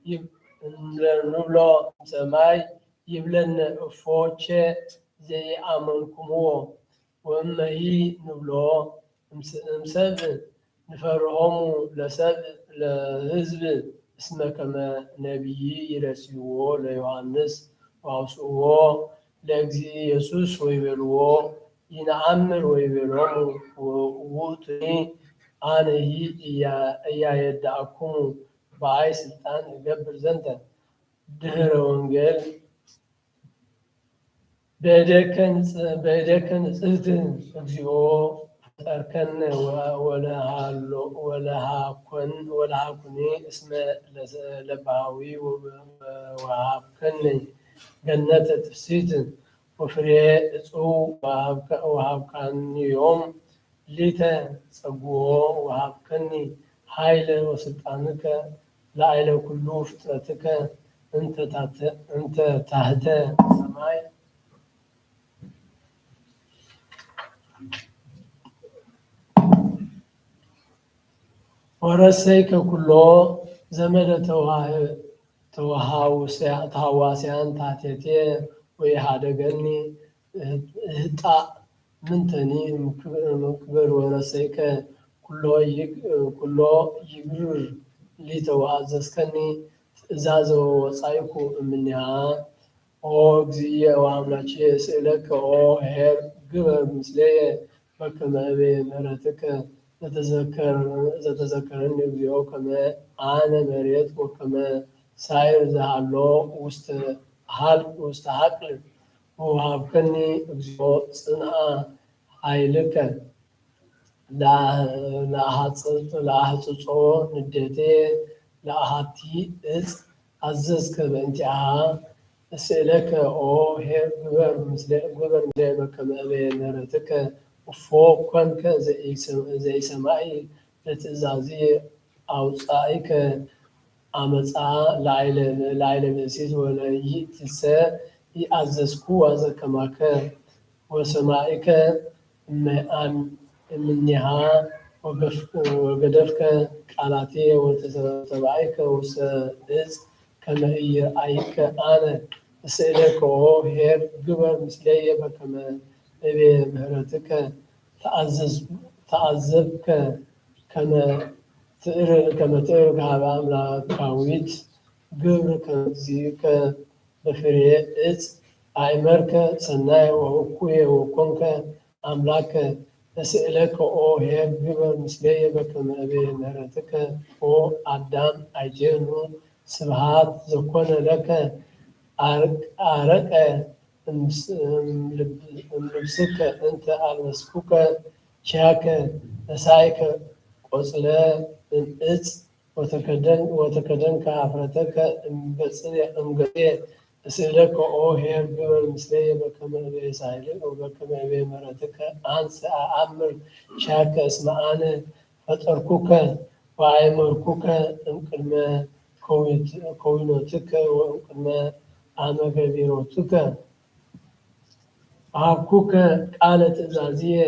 ይብ-፣ እምለ ንብሎ እምሰማይ ይብለነ እፎ ቼ ዘኢአመንኩምዎ። ወእመሂ ንብሎ እምስ-፣ እምሰብእ ንፈርሆሙ ለሰብእ ለሕዝብ እስመ ከመ ነቢይ ይረስይዎ ለዮሐንስ ወአውስእዎ ለእግዚእ ኢየሱስ ወይቤልዎ፣ ኢነአምር ወይቤሎሙ፣ ውእቱኒ አነ ሂ እያ-፣ እያየድአኩሙ በአይ ስልጣን እገብር ዘንተ። ድህረ ወንጌል በእዴከ ንጽ-፣ በእዴከ ንጽሕት እግዚኦ ፈጠርከነ ወ-፣ ወለሃሎ-፣ ወለሃኮን-፣ ወለሃኩኒ እስመ ለዘ-፣ ለባዊ ወ-፣ ወ-፣ ወሃብከኒ ገነተ ትፍሲት ወፍሬ እጹ ወሃብከ-፣ ወሃብካኒዮም ሊተ ጸግዎ ወሃብከኒ ኃይለ ወስልጣንከ ላዕለ ኩሉ ፍጥረትከ እንተ ታተ-፣ እንተ ታህተ ሰማይ ወረሰይከ ኩሎ ዘመደ ተዋህ-፣ ተዋሃውስያ-፣ ተሃዋስያን ታቴቴ ወኢሃደገኒ እህጣእ ምንተኒ እምክብ-፣ እምክብር ወረሰይከ ኩሎ ይግ-፣ ኩሎ ይግብር ሊተ ወአዘዝከኒ ትእዛዘ ወወጻይኩ እምኔሃ። ኦ እግዚእየ ወአምላኬ እስእለከ ኦ ኄር ግበር ምስሌየ በከመ እቤ ምሕረትከ ዘተዘከር-፣ ዘተዘከረኒ እግዚኦ ከመ አነ መሬት ወከመ ሳይር ዘሃሎ ውስተ ሀል-፣ ውስተ ሀቅል ወወሀብከኒ እግዚኦ ጽንአ ኃይልከ ለአ-፣ ለአሐጽ-፣ ለአሐጽጾ ንዴቴ ለአሐቲ እጽ አዘዝከ በእንቲአሃ እስእለከ ኦ ኄር ግበር ምስሌ-፣ ግበር ምስሌየ በከመ እቤ ምሕረትከ እፎ ኮንከ ዘኢሰ-፣ ዘኢሰማዒ ለትእዛዝየ አውጻኢከ አመጻ ላዕለ፣ ላዕለ ብእሲት ወለይእቲሰ ኢአዘዝኩዋ ዘከማከ ወሰማዒከ እምኔሃ ወገፍ-፣ ወገደፍከ ቃላትየ ወተሰ-፣ ወተባኢከ ውስተ እጽ ከመ ኢይርአይከ አነ እስእለከ ኦ ኄር ግበር ምስሌየ በከመ እቤ ምሕረትከ ተአዘዝ-፣ ተአዘብከ ከመ ትእር-፣ ከመ ትእርግ ሀበ አምላካዊት ግብር ከመ እግዚእከ በፍሬ እጽ አእመርከ ሰናየ ወእኩየ ወኮንከ አምላከ እስእለከ ኦ ኄር ግበር ምስሌየ በከመ እቤ ምሕረትከ ኦ አዳም አይቴኑ ስብሐት ዘኮነ ለከ አርቅ-፣ አረቀ እምስ-፣ እምልብ-፣ እምልብስከ እንተ አልበስኩከ ኪያከ ነሳእከ ቆጽለ እምእጽ ወተከደን-፣ ወተከደንከ ሀፍረተከ እምገጽየ፣ እምገጽየ እስእለከ ኦ ኄር ግበር ምስሌየ በከመ እቤ ሳህልከ ወበከመ እቤ ምሕረትከ አንሰ አአምር ኪያከ እስመ አነ ፈጠርኩከ ወአእመርኩከ እምቅድመ ከዊት-፣ ከዊኖትከ ወእምቅድመ አመ ገቢሮትከ። ወሀብኩከ ቃለ ትእዛዝየ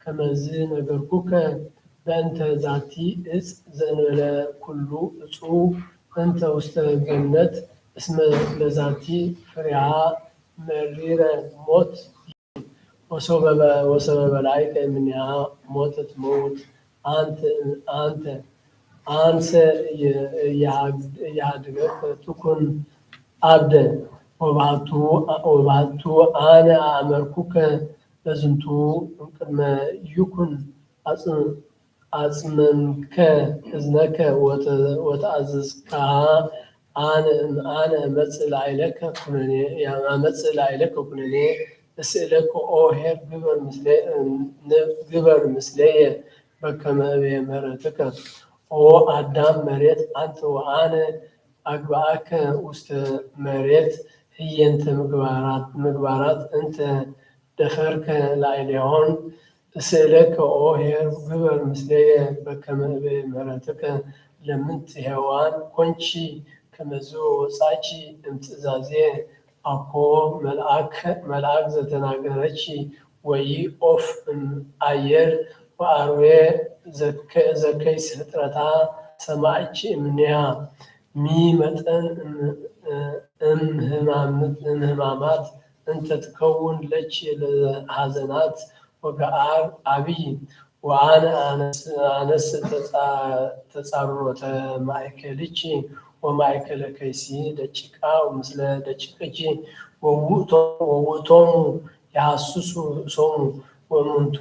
ከመዝ ነገርኩከ በእንተ ዛቲ እጽ ዘእንበለ ኩሉ እጹ እንተ ውስተ ገነት እስመ ለዛቲ ፍሬሃ መሪረ ሞት ወሶበ በ-፣ ወሶበ በላዕከ እምኔሃ ሞተ ትመውት አንተ፣ አንተ አንሰ የ-፣ የሃድ-፣ የሃድገከ ትኩን አብደ ወባቱ፣ ወባቱ አነ አእመርኩከ ለዝንቱ እምቅድመ ይኩን አጽ-፣ አጽመምከ እዝነከ ወተ-፣ ወተአዘዝካሃ አነ እም-፣ አነ እመጽእ ላዕሌከ ኩነኔ፣ ያ-፣ እመጽእ ላዕሌከ ኩነኔ፣ እስእለከ ኦ ኄር ግበር ምስሌ-፣ እም፣ ግበር ምስሌየ በከመ እቤ ምህረትከ። ኦ አዳም መሬት አንተ ወአነ አግብአከ ውስተ መሬት ህየንተ ምግባራት፣ ምግባራት እንተ ደፈርከ ላዕሌሆን። እስእለከ ኦ ኄር ግበር ምስሌየ በከመ እቤ ምህረትከ። ለምንት ሔዋን ኮንቺ ከመዝ ወጻቺ እምትእዛዜ አኮ መልአክ፣ መልአክ ዘተናገረቺ ወኢ ኦፍ እም አየር ወአርዌ ዘከ-፣ ዘከይስ ፍጥረታ ሰማዕቺ እምኔሃ። ሚ መጠን እም-፣ እም ህማምት-፣ እም ህማማት እንተ ትከውን ለኪ ለሐዘናት ወገአር አብይ። ወአነ አነስ-፣ አነስ ተጻ-፣ ተጻሮተ ማእከልኪ ወማእከለ ከይሲ ደቂቃ ወምስለ ደቂቅኪ ወውእቶ-፣ ወውእቶሙ የሐስሱ ርእሶሙ ወእሙንቱ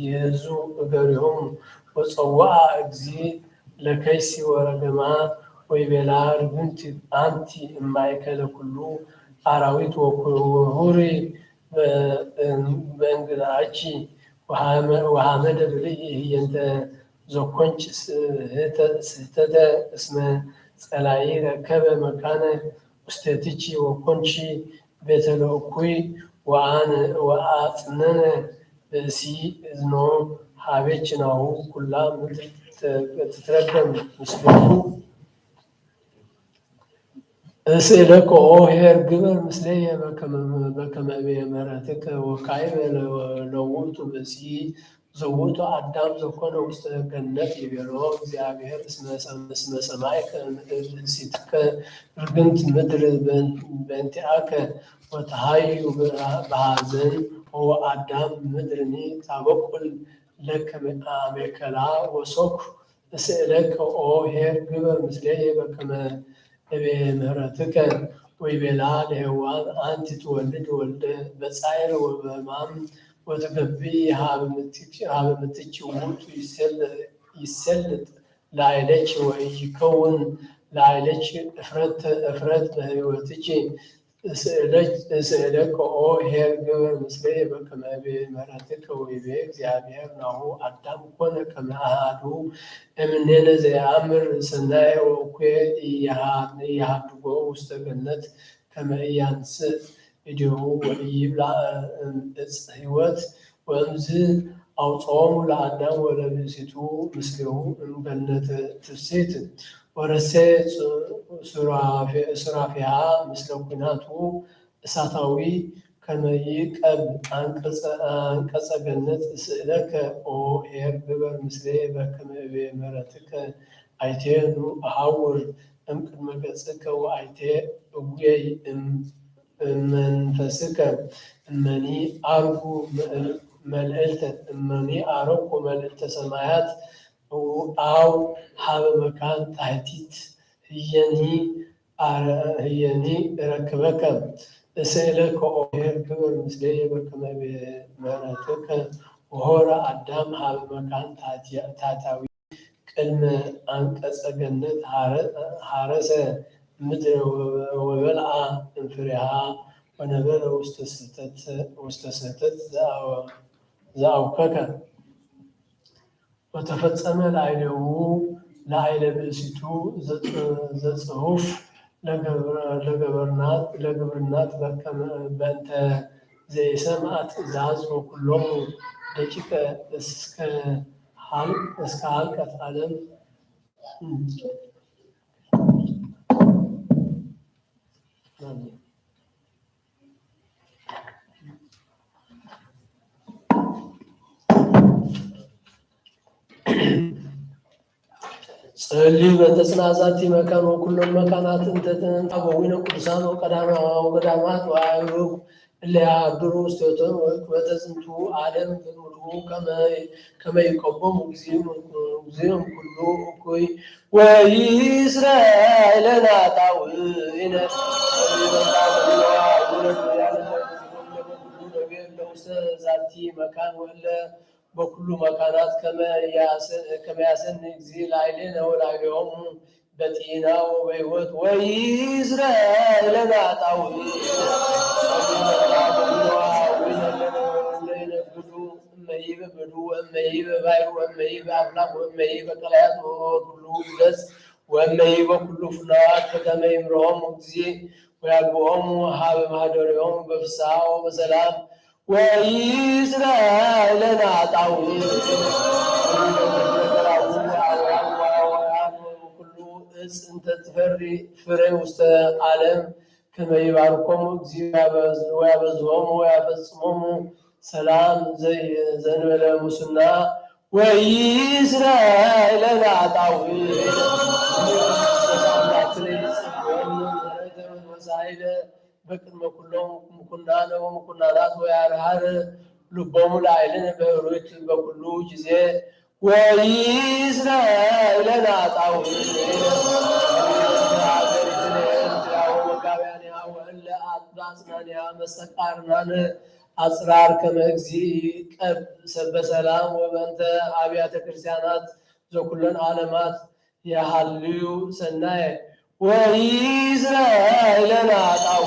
ይህዙ እገሪሆሙ ወጸውአ እግዚ ለከይሲ ወረገማ ወይቤላ ርግምቲ አንቲ እማእከለ ኩሉ አራዊት ወኩ-፣ ወሁሪ በ-፣ በእንግድአኪ ወሐመ-፣ ወሐመደ ብልዒ ህየንተ ዘኮንች ስህተ-፣ ስህተተ እስመ ጸላኢ ረከበ መካነ ውስቴትኪ ወኮንኪ ቤተ ለእኩይ ወአነ ወአጽነነ ብእሲ እዝኖ ሀቤኪ ናሁ ኩላ ምድር ትትረገም ምስሌሁ። እስእለከ ኦ ኄር ግበር ምስሌየ በከመ፣ በከመ እቤ ምህረትከ ወካዕበ ለ-፣ ለውእቱ ብእሲ ዘውእቱ አዳም ዘኮነ ውስተ ገነት ይቤሎ እግዚአብሔር እስመ ሰም-፣ እስመ ሰማዕከ እምእድ ብእሲትከ ርግምት ምድር በእን-፣ በእንቲአከ ወተሃዩ በ-፣ በሐዘን ኦ አዳም ምድርኒ ታበቁል ለከ አሜከላ ወሶክ እስእለከ ኦ ኄር ግበር ምስሌየ በከመ እቤ ምህረትከ። ወይቤላ ለሔዋን አንቲ ትወልድ ወልደ በጻዕር ወበሕማም ወትገብኢ ሀበ ምትኪ፣ ሀበ ምትኪ ውእቱ ይሰል-፣ ይሰልጥ ላዕሌኪ ወኢይከውን ላዕሌኪ እፍረት፣ እፍረት በህይወትኪ። እስእለክ-፣ እስእለከ ኦ ኄር ግበር ምስሌየ በከመ እቤ ምህረትከ ወይቤ እግዚአብሔር ናሁ አዳም ኮነ ከመ አሐዱ እምኔነ ዘየአምር ሰናየ ወእኩየ ኢየሃ-፣ ኢየሃድጎ ውስተ ገነት ከመ ኢያንስእ እዴሁ ወኢይብልዕ እም ዕፀ ሕይወት። ወእምዝ አውፅኦሙ ለአዳም ወለብእሲቱ ምስሌሁ እምገነተ ትፍስሕት። ወረሰየ ጹ-፣ ሱራፌ-፣ ሱራፌሃ ምስለ ኲናቱ እሳታዊ ከመ ይዕቀብ አንቀጸ፣ አንቀጸ ገነት። እስእለከ ኦ ኄር ግበር ምስሌየ በከመ እቤ ምህረትከ። አይቴ ኑ እሐውር እምቅድመ ገጽከ ወአይቴ እጉየይ እም እመንፈስከ። እመኒ አርጉ መልዕልተ፣ እመኒ አረኩ መልዕልተ ሰማያት አው ሀበ መካን ታሕቲት ህየኒ አረ-፣ ህየኒ እረክበከ። እስእለከ ኦ ኄር ግበር ምስሌየ በከመ ምህረትከ። ወሖረ አዳም ሀበ መካን ታሕቲ-፣ ታሕታዊ ቅድመ አንቀጸ ገነት ሐረ-፣ ሐረሰ ምድረ ወበልዓ እምፍሬሃ ወነበረ ውስተ ስሕተት፣ ውስተ ስሕተት ዘአው-፣ ዘአውከከ። ወተፈጸመ ላዕሌሁ ላዕሌ ብእሲቱ ዘጽ-፣ ዘጽሑፍ ለገብረ-፣ ለገብርናት፣ ለግብርናት በከመ በእንተ ዘኢሰምዐ ትእዛዝ ወኩሎሙ ደቂቀ እስከ ሀል-፣ እስከ ሀልቀት ዓለም። ጸልዩ በእንተ ጽንዓት ዛቲ መካን ወኩሎም መካናት እንተ፣ እንተ አበዊነ ቅዱሳን ወቀዳማ-፣ ወቀዳማት ወአእሩግ እለ ያድሩ ውስቴቶን ወእቅበተ ዝንቱ ዓለም በሙሉ ከመ፣ ከመ ይቀቦሙ እግዚእም፣ እግዚእም ኩሉ እኩይ ወይስረ ለነ ኃጣውኢነ። ውስተ ዛቲ መካን ወእለ በኩሉ መካናት ከመ ያሰ-፣ ከመ ያሰኒ እግዚእ ላዕሌነ ወላዕሌሆሙ በጤና ወበህይወት ወይዝራ እለነ አጣዊ። እመይበ ብዱ ወእመይበ ባይሩ ወእመይበ አፍላግ ወእመይበ ቀላያት ወኩሉ ገጽ ወእመይበ ኩሉ ፍናዋት በከመ ይምርሆሙ እግዚእ ወያግብኦሙ ሀበ ማህደሪሆሙ በፍስሐ ወበሰላም። ወይዝራ እለነ አጣዊ። ኩሉ እጽ እንተ ትፈሪ ፍሬ ውስተ ዓለም ከመ ይባርኮሙ እግዚእ ወያበዝ-፣ ወያበዝሆሙ ወያፈጽሞሙ ሰላም ዘይ-፣ ዘእንበለ ሙስና። ወይዝራ እለነ አጣዊ። አምላክነ ይጸውዖሙ ምሕረተ ወሳይለ በቅድመ ኩሎም ምኩናነ ወምኩናናት ወያርሃር ልቦሙ ላዕሌነ በህሩይት በኩሉ ጊዜ። ወይዝራ እለነ አጣዊ። ሀገሪትነ ኤርትራ ወመጋብያኒሃ ወእለ አጽናኒሃ መስተቃርናነ አጽራር ከመ እግዚእ ቀብ ሰበ ሰላም ወበእንተ አብያተ ክርስቲያናት ዘኩለን ዓለማት የሃልዩ ሰናየ። ወይዝራ እለነ አጣዊ።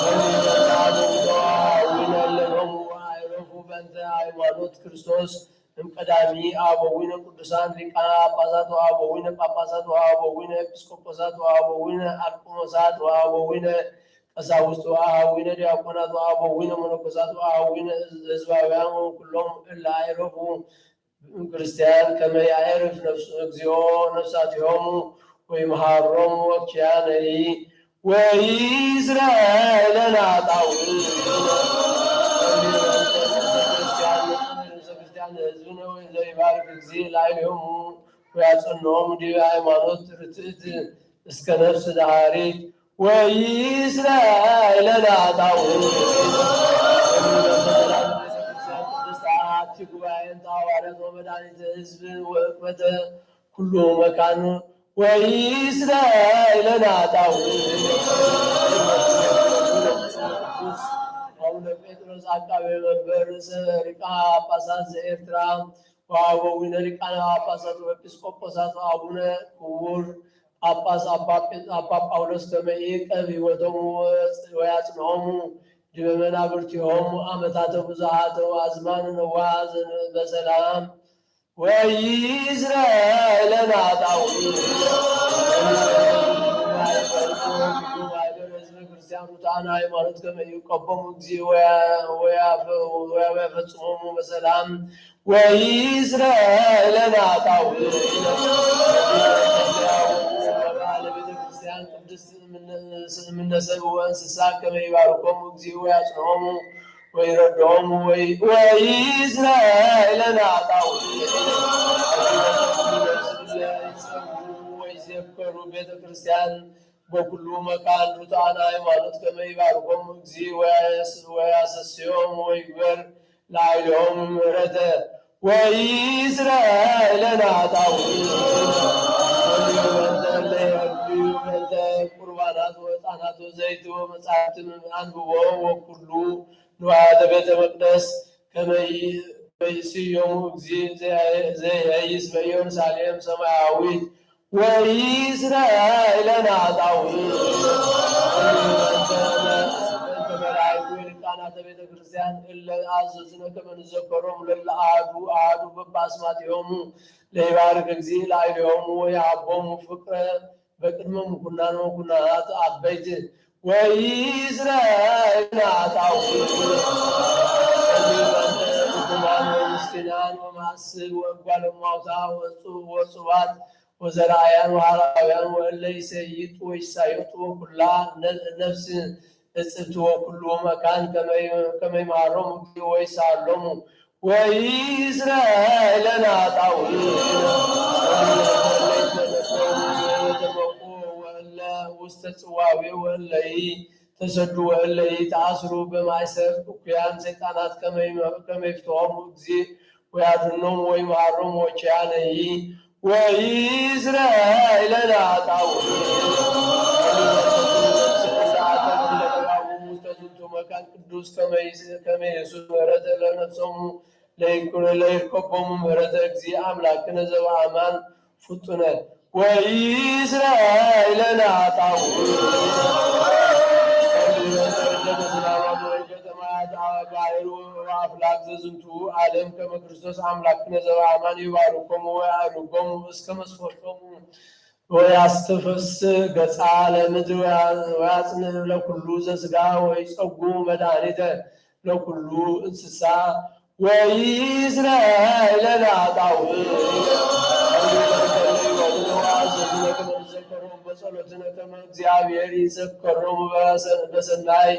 ወይዘንተ አበዊነ እለ ኖሙ ወአዕረፉ በእንተ ሃይማኖት ክርስቶስ እምቀዳሚ አበዊነ ቅዱሳን ሊቃነ ጳጳሳት ወአበዊነ ጳጳሳት ወአበዊነ ኤጲስቆጶሳት ወአበዊነ አርቆሞሳት ወአበዊነ ቀሳውስት ወአበዊነ ዲያቆናት ወአበዊነ መነኮሳት ወአበዊነ ህዝባውያን ወኩሎም እለ አዕረፉ ክርስቲያን ከመ ያዕርፍ ነፍስ-፣ እግዚኦ ነፍሳቲሆሙ ወይምሃሮሙ ወኪያነሂ። ወይዝራ እለነ አጣዊ። ክርስቲያን ህዝብነ ወይዘ ይባርክ እግዚእ ላዕሌሆሙ ወያጸንዖሙ ዲበ ሃይማኖት ርትዕት እስከ ነፍስ ደሃሪት። ወይዝራ እለነ አጣዊ። ቅድስት አሐቲ ጉባኤ እንተ ሐዋርያት ወመድኃኒተ ሕዝብ ወዕቅበተ ኩሉ መካን። ወይዝራ እለነ አጣዊ። አቡነ ጴጥሮስ አቃቤ መንበር ርእሰ ሊቃነ ጳጳሳት ዘኤርትራ ወአበዊነ ሊቃነ ጳጳሳት ወኤጲስቆጶሳት ወአቡነ ክቡር ጳጳስ አባ ጳውሎስ ከመ ኢቀብ ህይወቶሙ ወያጽንዖሙ ዲበ መናብርቲሆሙ አመታተ ብዙሃተ ወአዝማን ነዋዘን በሰላም። ወይዝራ እለነ አጣዊ። ማህበረ ህዝበ ክርስቲያን ርቱዓነ ሃይማኖት ከመ ኢቀቦሙ እግዚእ ወያ-፣ ወያፈ-፣ ወያፈጽሞሙ በሰላም። ወይዝራ እለነ አጣዊ። ለቤተ ክርስቲያን ቅድስት እምነ-፣ እምነ ሰብ ወእንስሳ ከመ ይባርኮሙ እግዚእ ወያጽንዖሙ ወይረድዖሙ። ወይ-፣ ወይዝራ እለነ አጣዊ። ወይዘከሩ ቤተ ክርስቲያን በኩሉ መካን ርቱዓነ ሃይማኖት ከመ ይባርኮሙ እግዚእ ወያስ-፣ ወያሰስዮሙ ወይግበር ላዕሌሆሙ ምሕረተ። ወይዝራ እለነ አጣዊ። ወንተ ለየብዩ በእንተ ቁርባናት ወዕጣናት ወዘይት ወመጻሕፍት አንብቦ ወኩሉ ንዋያተ ቤተ መቅደስ ከመ ይ-፣ ከመ ይስዮሙ እግዚእ ዘ-፣ ዘይሄይስ በኢየሩሳሌም ሰማያዊት። ወይዝራ እለነ አጣዊ። መላእክት ወሊቃናተ ቤተ ክርስቲያን እለ አዘዝነ ከመ ንዘከሮሙ ለለ አሐዱ አሐዱ በበአስማቲሆሙ ለይባርክ እግዚእ ላዕሌሆሙ ወየሀቦሙ ፍቅረ በቅድመ ምኩናን ወኩናት አበይት። ወይዝራ እለነ አጣዊ። ምስኪናን ወማስብ ወእጓለ እማውታ ወጹ-፣ ወጹባት ወዘርአያን ወሐራውያን ወእለ ይሰይጡ ወይሳይጡ ወኩላ ነ-፣ ነፍስ እጽብት ወኩሉ መካን ከመ ይ-፣ ከመ ይምሃሮሙ እግዚእ ወይሳሎሙ። ወይዝራ እለነ አጣዊ። ወእለ ውስተ ጽዋዌ ወእለ ተሰዱ ወእለ ተአስሩ በማእሰር እኩያን ሰይጣናት ከመ ይመ-፣ ከመ ይፍትሖሙ እግዚእ ወያድህኖሙ ወይምሃሮሙ ወኪያነሂ። ወይዝራ እለነ አጣዊ። ውስተ ዝንቱ መካን ቅዱስ ከመ ይስ-፣ ከመ ይእቱ ምህረተ ለነፍሶሙ ለይኩ-፣ ለይርከቦሙ ምህረተ እግዚእ አምላክነ ዘበአማን ፍጡነ። ወኢይስረይ ለነ ኃጣውእ። በሰላም ወበከተማ ባሕር ወአፍላግ ዘዝንቱ ዓለም ከመ ክርስቶስ አምላክነ ዘበአማን ይባርኮሙ ወያዕርጎሙ እስከ መስፈርቶሙ ወያስተፍስህ ገጻ ለምድር ወያጽንዕ ለኩሉ ዘስጋ ወይጸጉ መድኃኒተ ለኩሉ እንስሳ ወኢይስረይ ለነ ኃጣውእ። ወአዘዝነ ከመ ንዘከሮሙ በጸሎትነ ከመ እግዚአብሔር ይዘከሮሙ በሰናይ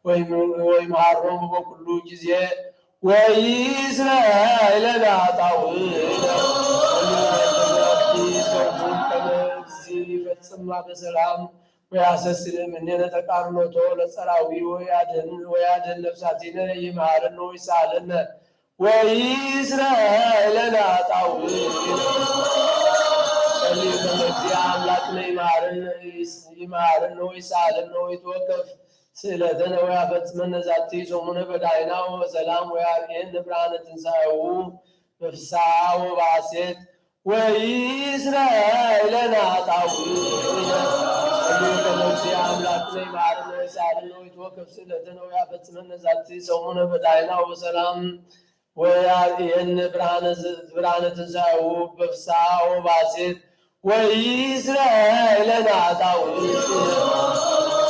ወይም-፣ ወይምሃሮሙ በኩሉ ጊዜ ወኢይስረይ ለነ ኃጣውእ። ከመ እግዚእ ይፈጽማ በሰላም ወያሰስል እምኔነ ተቃርኖቶ ለጸራዊ ወያድን፣ ወያድን ነፍሳቲነ ይምሃረነ ወይሳለነ ወኢይስረይ ለነ ኃጣውእ። ጸልዩ ከመ እግዚእ አምላክነ ይምሃረነ፣ ይምሃረነ ወይሳለነ ወይትወከፍ ስእለተነ ወያፈጽመነ ዛቲ ሰሙነ በዳይና ወበሰላም ወያርእየነ ብርሃነ ትንሳኤሁ በፍስሐ ወበሐሴት ወኢይስረይ ለነ ኃጣውእ። ጸልዩ ከመ እግዚእ አምላክነ ይምሃረነ ወይሳለነ ወይትወከፍ ስእለተነ ወያፈጽመነ ዛቲ ሰሙነ በዳይና ወበሰላም ወያርእየነ ብርሃነ ዝ-፣ ብርሃነ ትንሳኤሁ በፍስሐ ወበሐሴት ወኢይስረይ ለነ ኃጣውእ።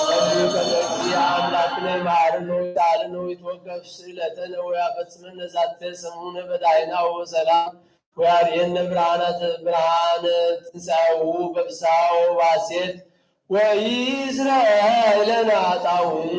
ጸልዩ ከመ እግዚእ አምላክነ ይምሃረነ ወይሳለነ ወይትወከፍ ስእለተነ ወያፈጽመነ ዛቲ ሰሙነ በዳይና ወበሰላም ወያርእየነ ብርሃነ፣ ብርሃነ ትንሳኤሁ በፍስሐ ወበሐሴት ወኢይስረይ ለነ ኃጣውእ።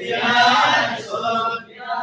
سلام عليكم. سلام عليكم. سلام عليكم. سلام عليكم. سلام عليكم. سلام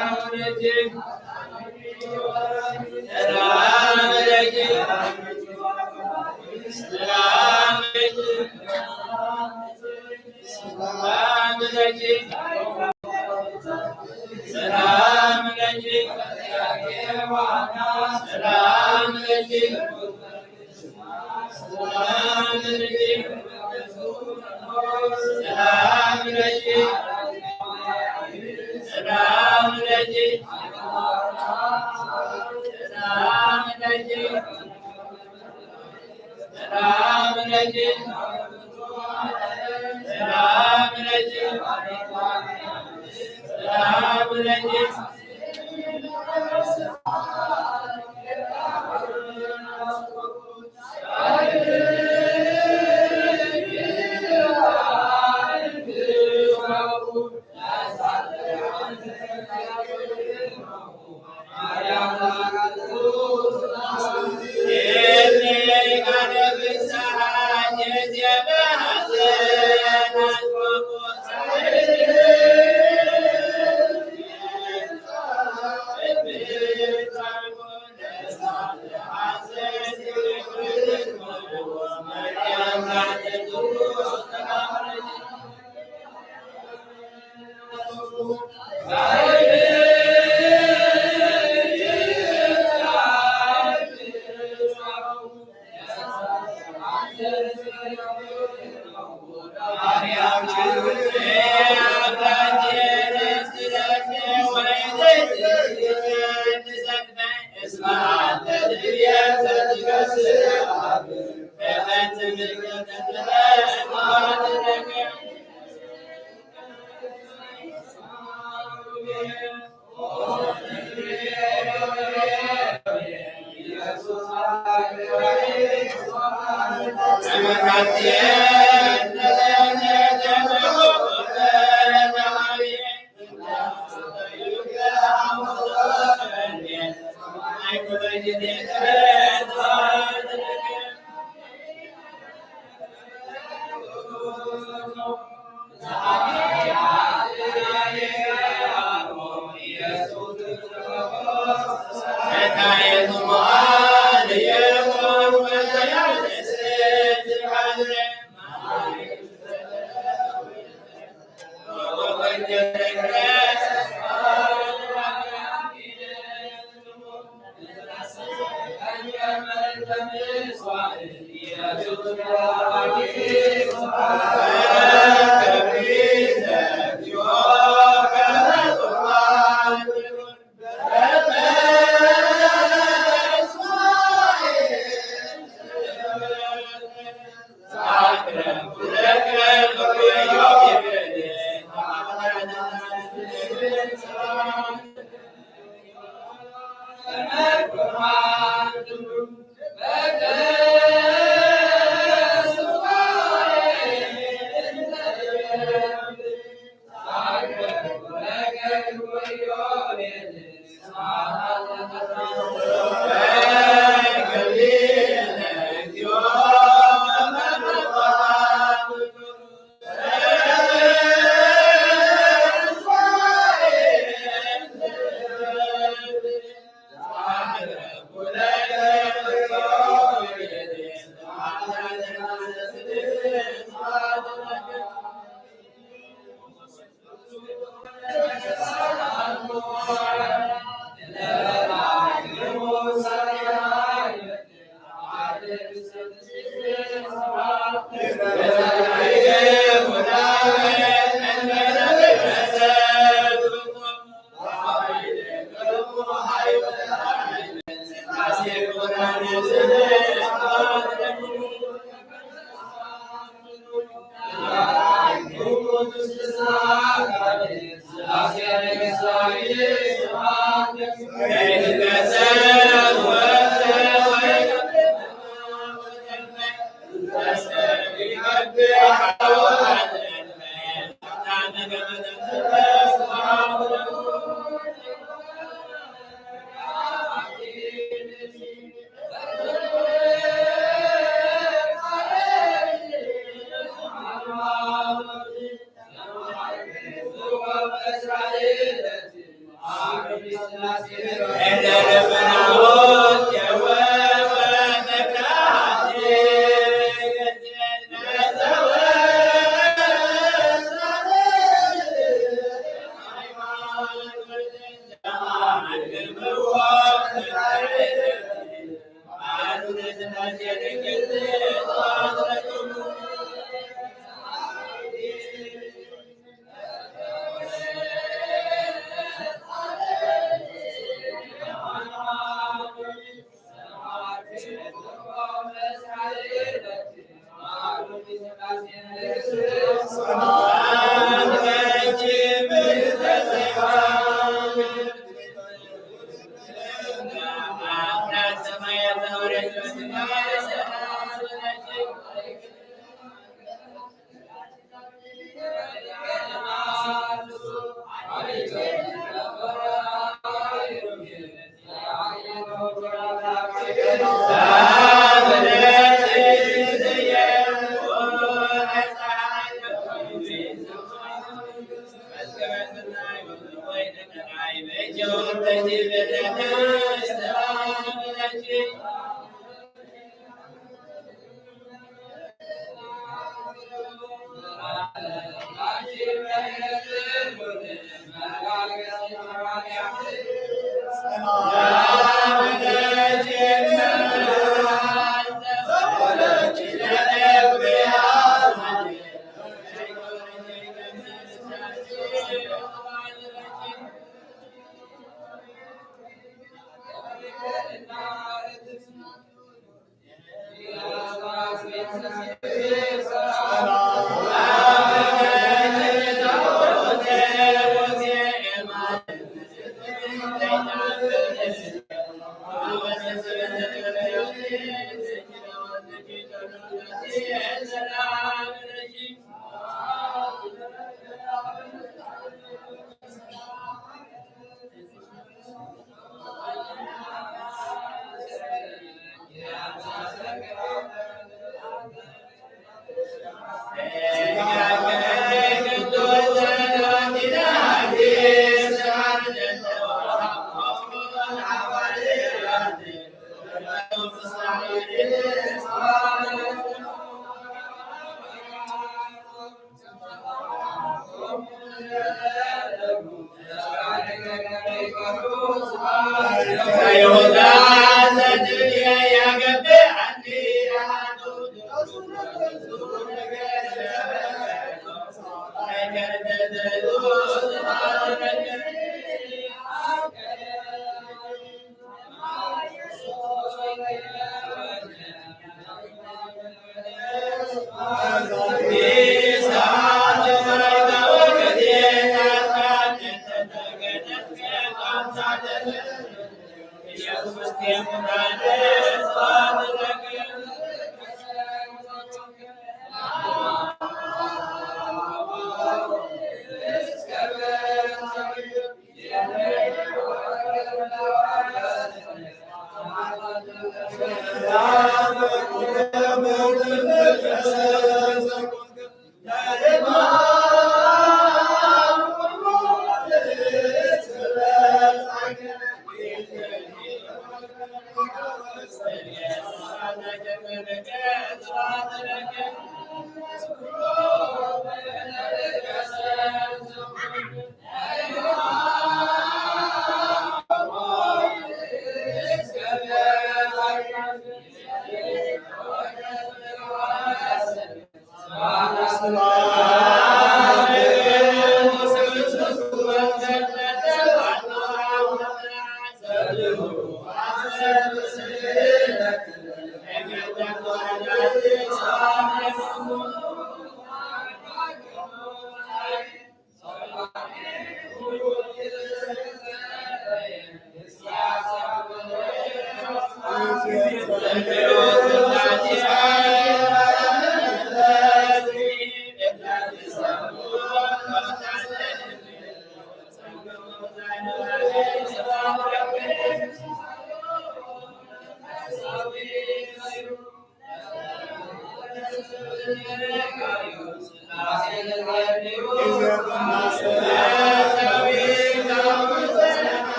عليكم. سلام عليكم. سلام عليكم. سلام عليكم. سلام عليكم. سلام عليكم. سلام عليكم. سلام عليكم. سلام عليكم. سلام عليكم. سلام عليكم. سلام عليكم. سلام عليكم.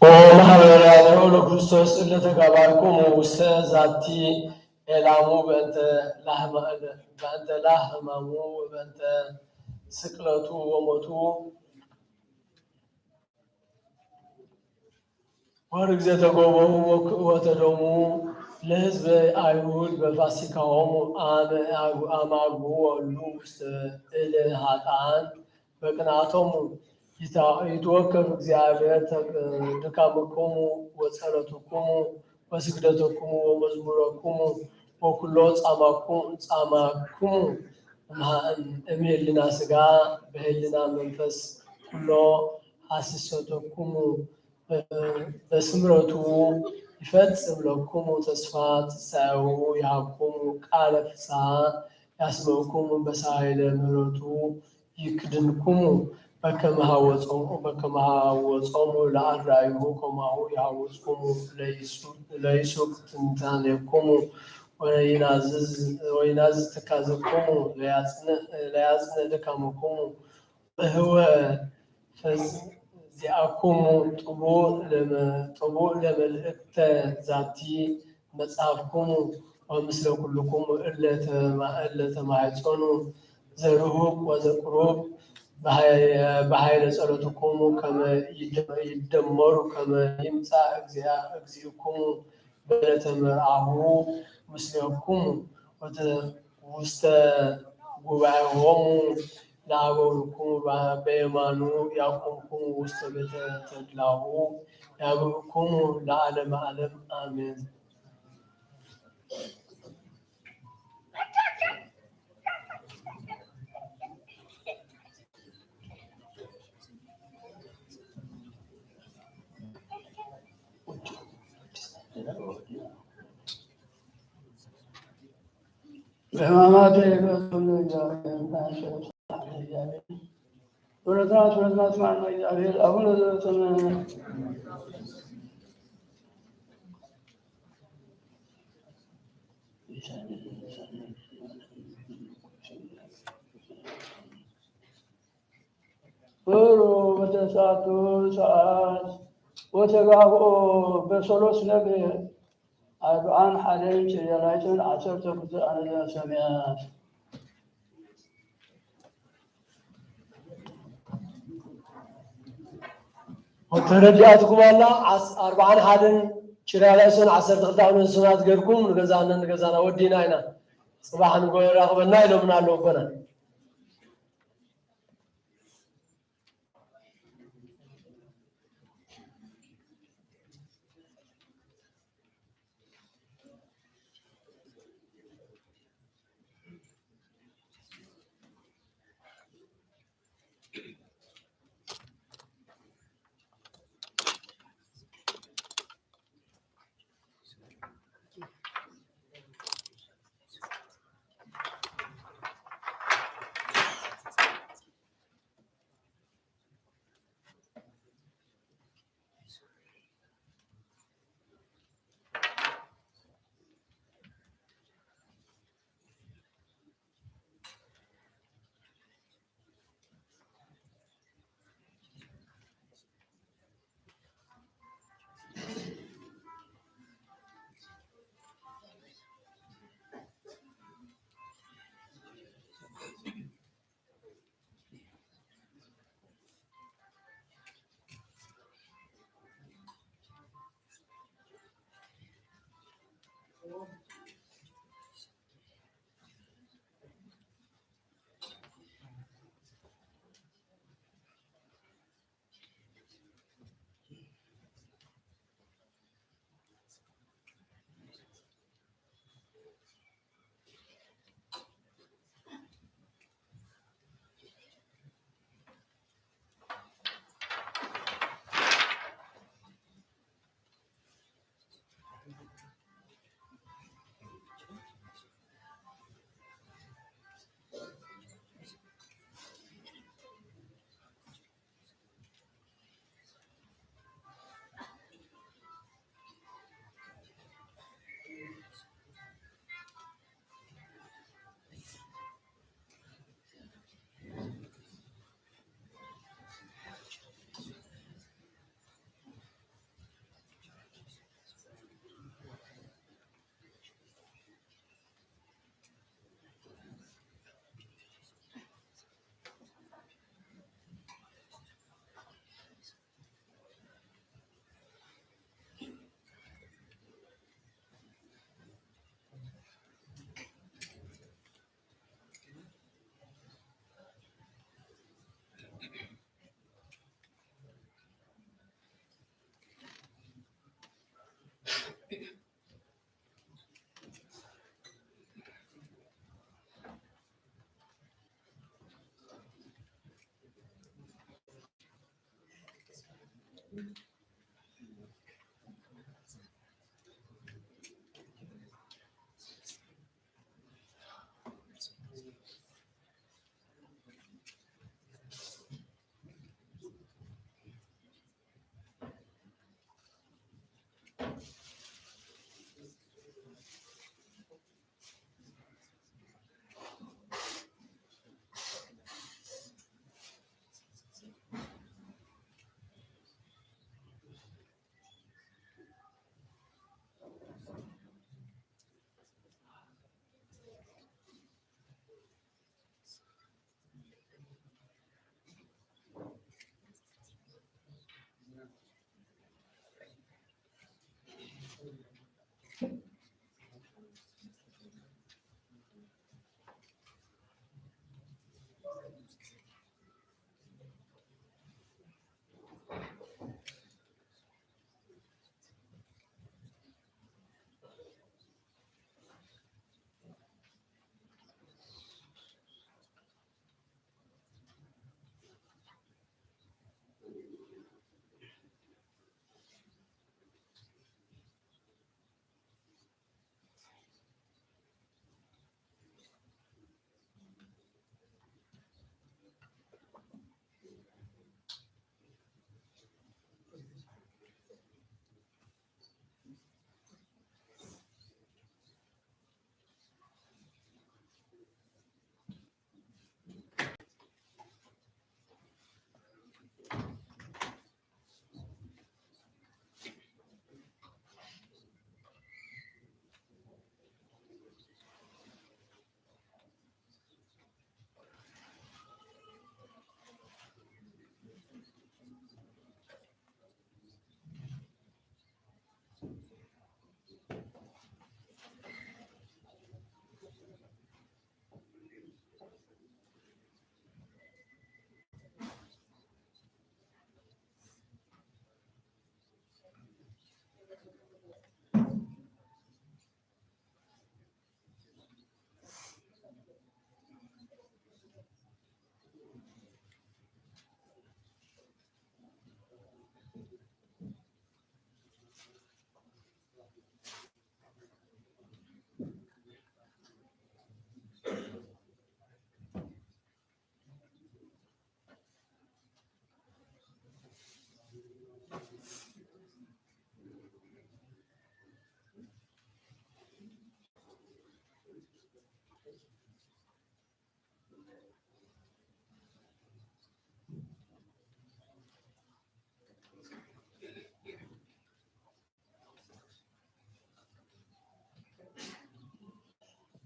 ወማህበራነ ለክርስቶስ እለ ተጋባይኩሙ ውስተ ዛቲ ኤላሙ በእንተ ላህማ-፣ በእንተ ላህማሙ ወበእንተ ስቅለቱ ወሞቱ ወርግዘ ተጎበሁ ወክ-፣ ወተደሙ ለህዝበ አይሁድ በፋሲካሆሙ አመ አግ-፣ አመ አግብኡ ወሉ ውስተ እለ ሀጣን በቅንአቶሙ ይታ-፣ ይትወከፍ እግዚአብሔር ተቅ-፣ ድካምኩሙ ወጸሎትኩሙ ወስግደትኩሙ ወመዝሙረኩሙ ወኩሎ ጻማኩ-፣ ጻማኩሙ እምሃ-፣ እም-፣ እምህልና ስጋ በህልና መንፈስ ኩሎ ሐሲሶተኩሙ በ-፣ በስምረቱ ይፈጽም ለኩሙ ተስፋ ትንሳኤሁ ይሃብኩሙ ቃለ ፍስሐ ያስምዕኩሙ በሳህለ ምህረቱ ይክድንኩሙ በከመ ሐወጾሙ፣ በከመ ሐወጾሙ ለአራዩ ከማሁ ይሐውጽኩሙ ለይሱ-፣ ለይሱቅ ትንታኔኩሙ ወይናዝዝ፣ ወይናዝዝ ትካዘኩሙ ለያጽንዕ፣ ለያጽንዕ ድካመኩሙ ወህወ ፈዝ ዚአኩሙ ጥቡእ ለመ-፣ ጥቡእ ለመልእክተ ዛቲ መጽሐፍኩሙ ወምስለ ኩልኩሙ እለ ተማ-፣ እለ ተማሕጸኑ ዘርሁቅ ወዘቅሩብ በሃይ-፣ በሃይለ ጸሎትኩሙ ከመ ይደ-፣ ይደመሩ ከመ ይምጻእ እግዚአ-፣ እግዚእኩሙ በለተ መርአሁ ምስሌኩሙ ወተ-፣ ውስተ ጉባኤሆሙ ለአበዊኩሙ በ-፣ በየማኑ ያቁምኩሙ ውስተ ቤተ ተድላሁ ያብእኩሙ ለዓለመ ዓለም አሜን። ጸሎትና ጸሎትና ስማዕ እግዚአብሔር አቡነ ዘበሰማያት። ሆሩ በተስዓቱ ሰዓት ወተጋብኦ በሰሉስ ነግህ አርብዓን ሐደን ጭርያላይትን ዐሰርተ ክልተ አነዘ ሰሜያት። ወተረዲአትኩም አላ፣ ዐስ-፣ አርብዓን ሐደን ጭርያላይትን ዐሰርተ ክልተ አነዘ ሰሜያት ገርኩም ንገዛነ፣ ንገዛና ወዲና ኢና። ጽባሕ ንጎ ራኽበና ኢሎምና ኣለዉ ኣቦና።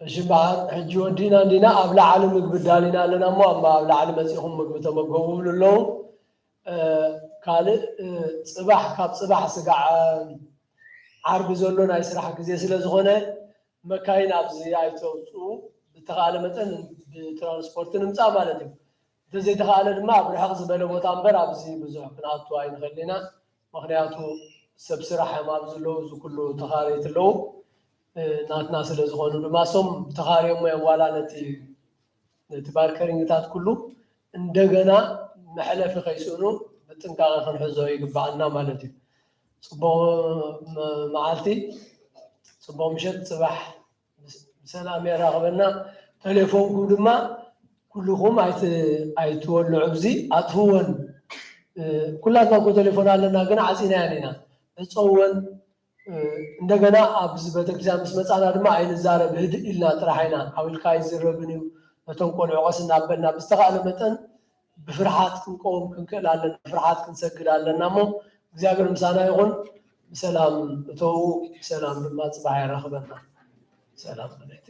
እሺ፣ በዓል ሕጂ ወዲና እንዲና ኣብ ላዕሊ ምግቢ ኣዳሊና ኣለና እሞ፣ ኣብ፣ ኣብ ላዕሊ መጺኹም ምግቢ ተመገቡ ይብሉ ኣለዉ። እ፣ ካልእ፣ እ፣ ጽባሕ፣ ካብ ጽባሕ ስጋዕ፣ እ፣ ዓርቢ ዘሎ ናይ ስራሕ ግዜ ስለ ዝኾነ፣ መካይን ኣብዚ ኣይተውጽኡ፣ ብተኻእለ መጠን ብትራንስፖርት ንምጻእ ማለት እዩ። እንተዘይተኻእለ ድማ ኣብ ርሕቕ ዝበለ ቦታ እምበር፣ ኣብዚ ብዙሕ ክንኣቱ ኣይንኽእልን ኢና። ምኽንያቱ ሰብ ስራሕ እዮም ኣብዚ ኣለዉ፣ እዚ ኩሉ ተኻረይቲ ኣለዉ። እ፣ ናትና ስለ ዝኾኑ ድማ፣ እሶም ተኻርዮሞ እዮም፣ ዋላ ነቲ፣ ነቲ ባርከሪንግታት ኩሉ እንደገና መሕለፊ ከይስእኑ ብጥንቃቄ ክንሕዞ ይግባኣና ማለት እዩ። ጽቡቕ መ-፣ መዓልቲ፣ ጽቡቕ ምሸት፣ ጽባሕ ብስ-፣ ብሰላም የራኽበና። ተሌፎንኩም ድማ ኩልኹም ኣይት-፣ ኣይትወልዑ፣ ኣብዚ ኣጥፍወን። እ፣ ኩላትና እኮ ተሌፎን ኣለና፣ ግን ዓጺናየን ኢና። ዕጸወን። እ፣ እንደገና ኣብዚ ቤተክርስትያን ምስ መጻና ድማ ኣይንዛረብ፣ ህድእ ኢልና ጥራሕ ኢና። ሓው ኢልካ ኣይዝረብን እዩ። ነቶም ቆልዑ ቀስ እናበልና ብዝተኻእለ መጠን ብፍርሓት ክንቀውም ክንክእል ኣለና፣ ብፍርሓት ክንሰግድ ኣለና እሞ፣ እግዚኣብሔር ምሳና ይኹን። ብሰላም እተዉ፣ ብሰላም ድማ ጽባሕ የራኽበና። ሰላም ማለት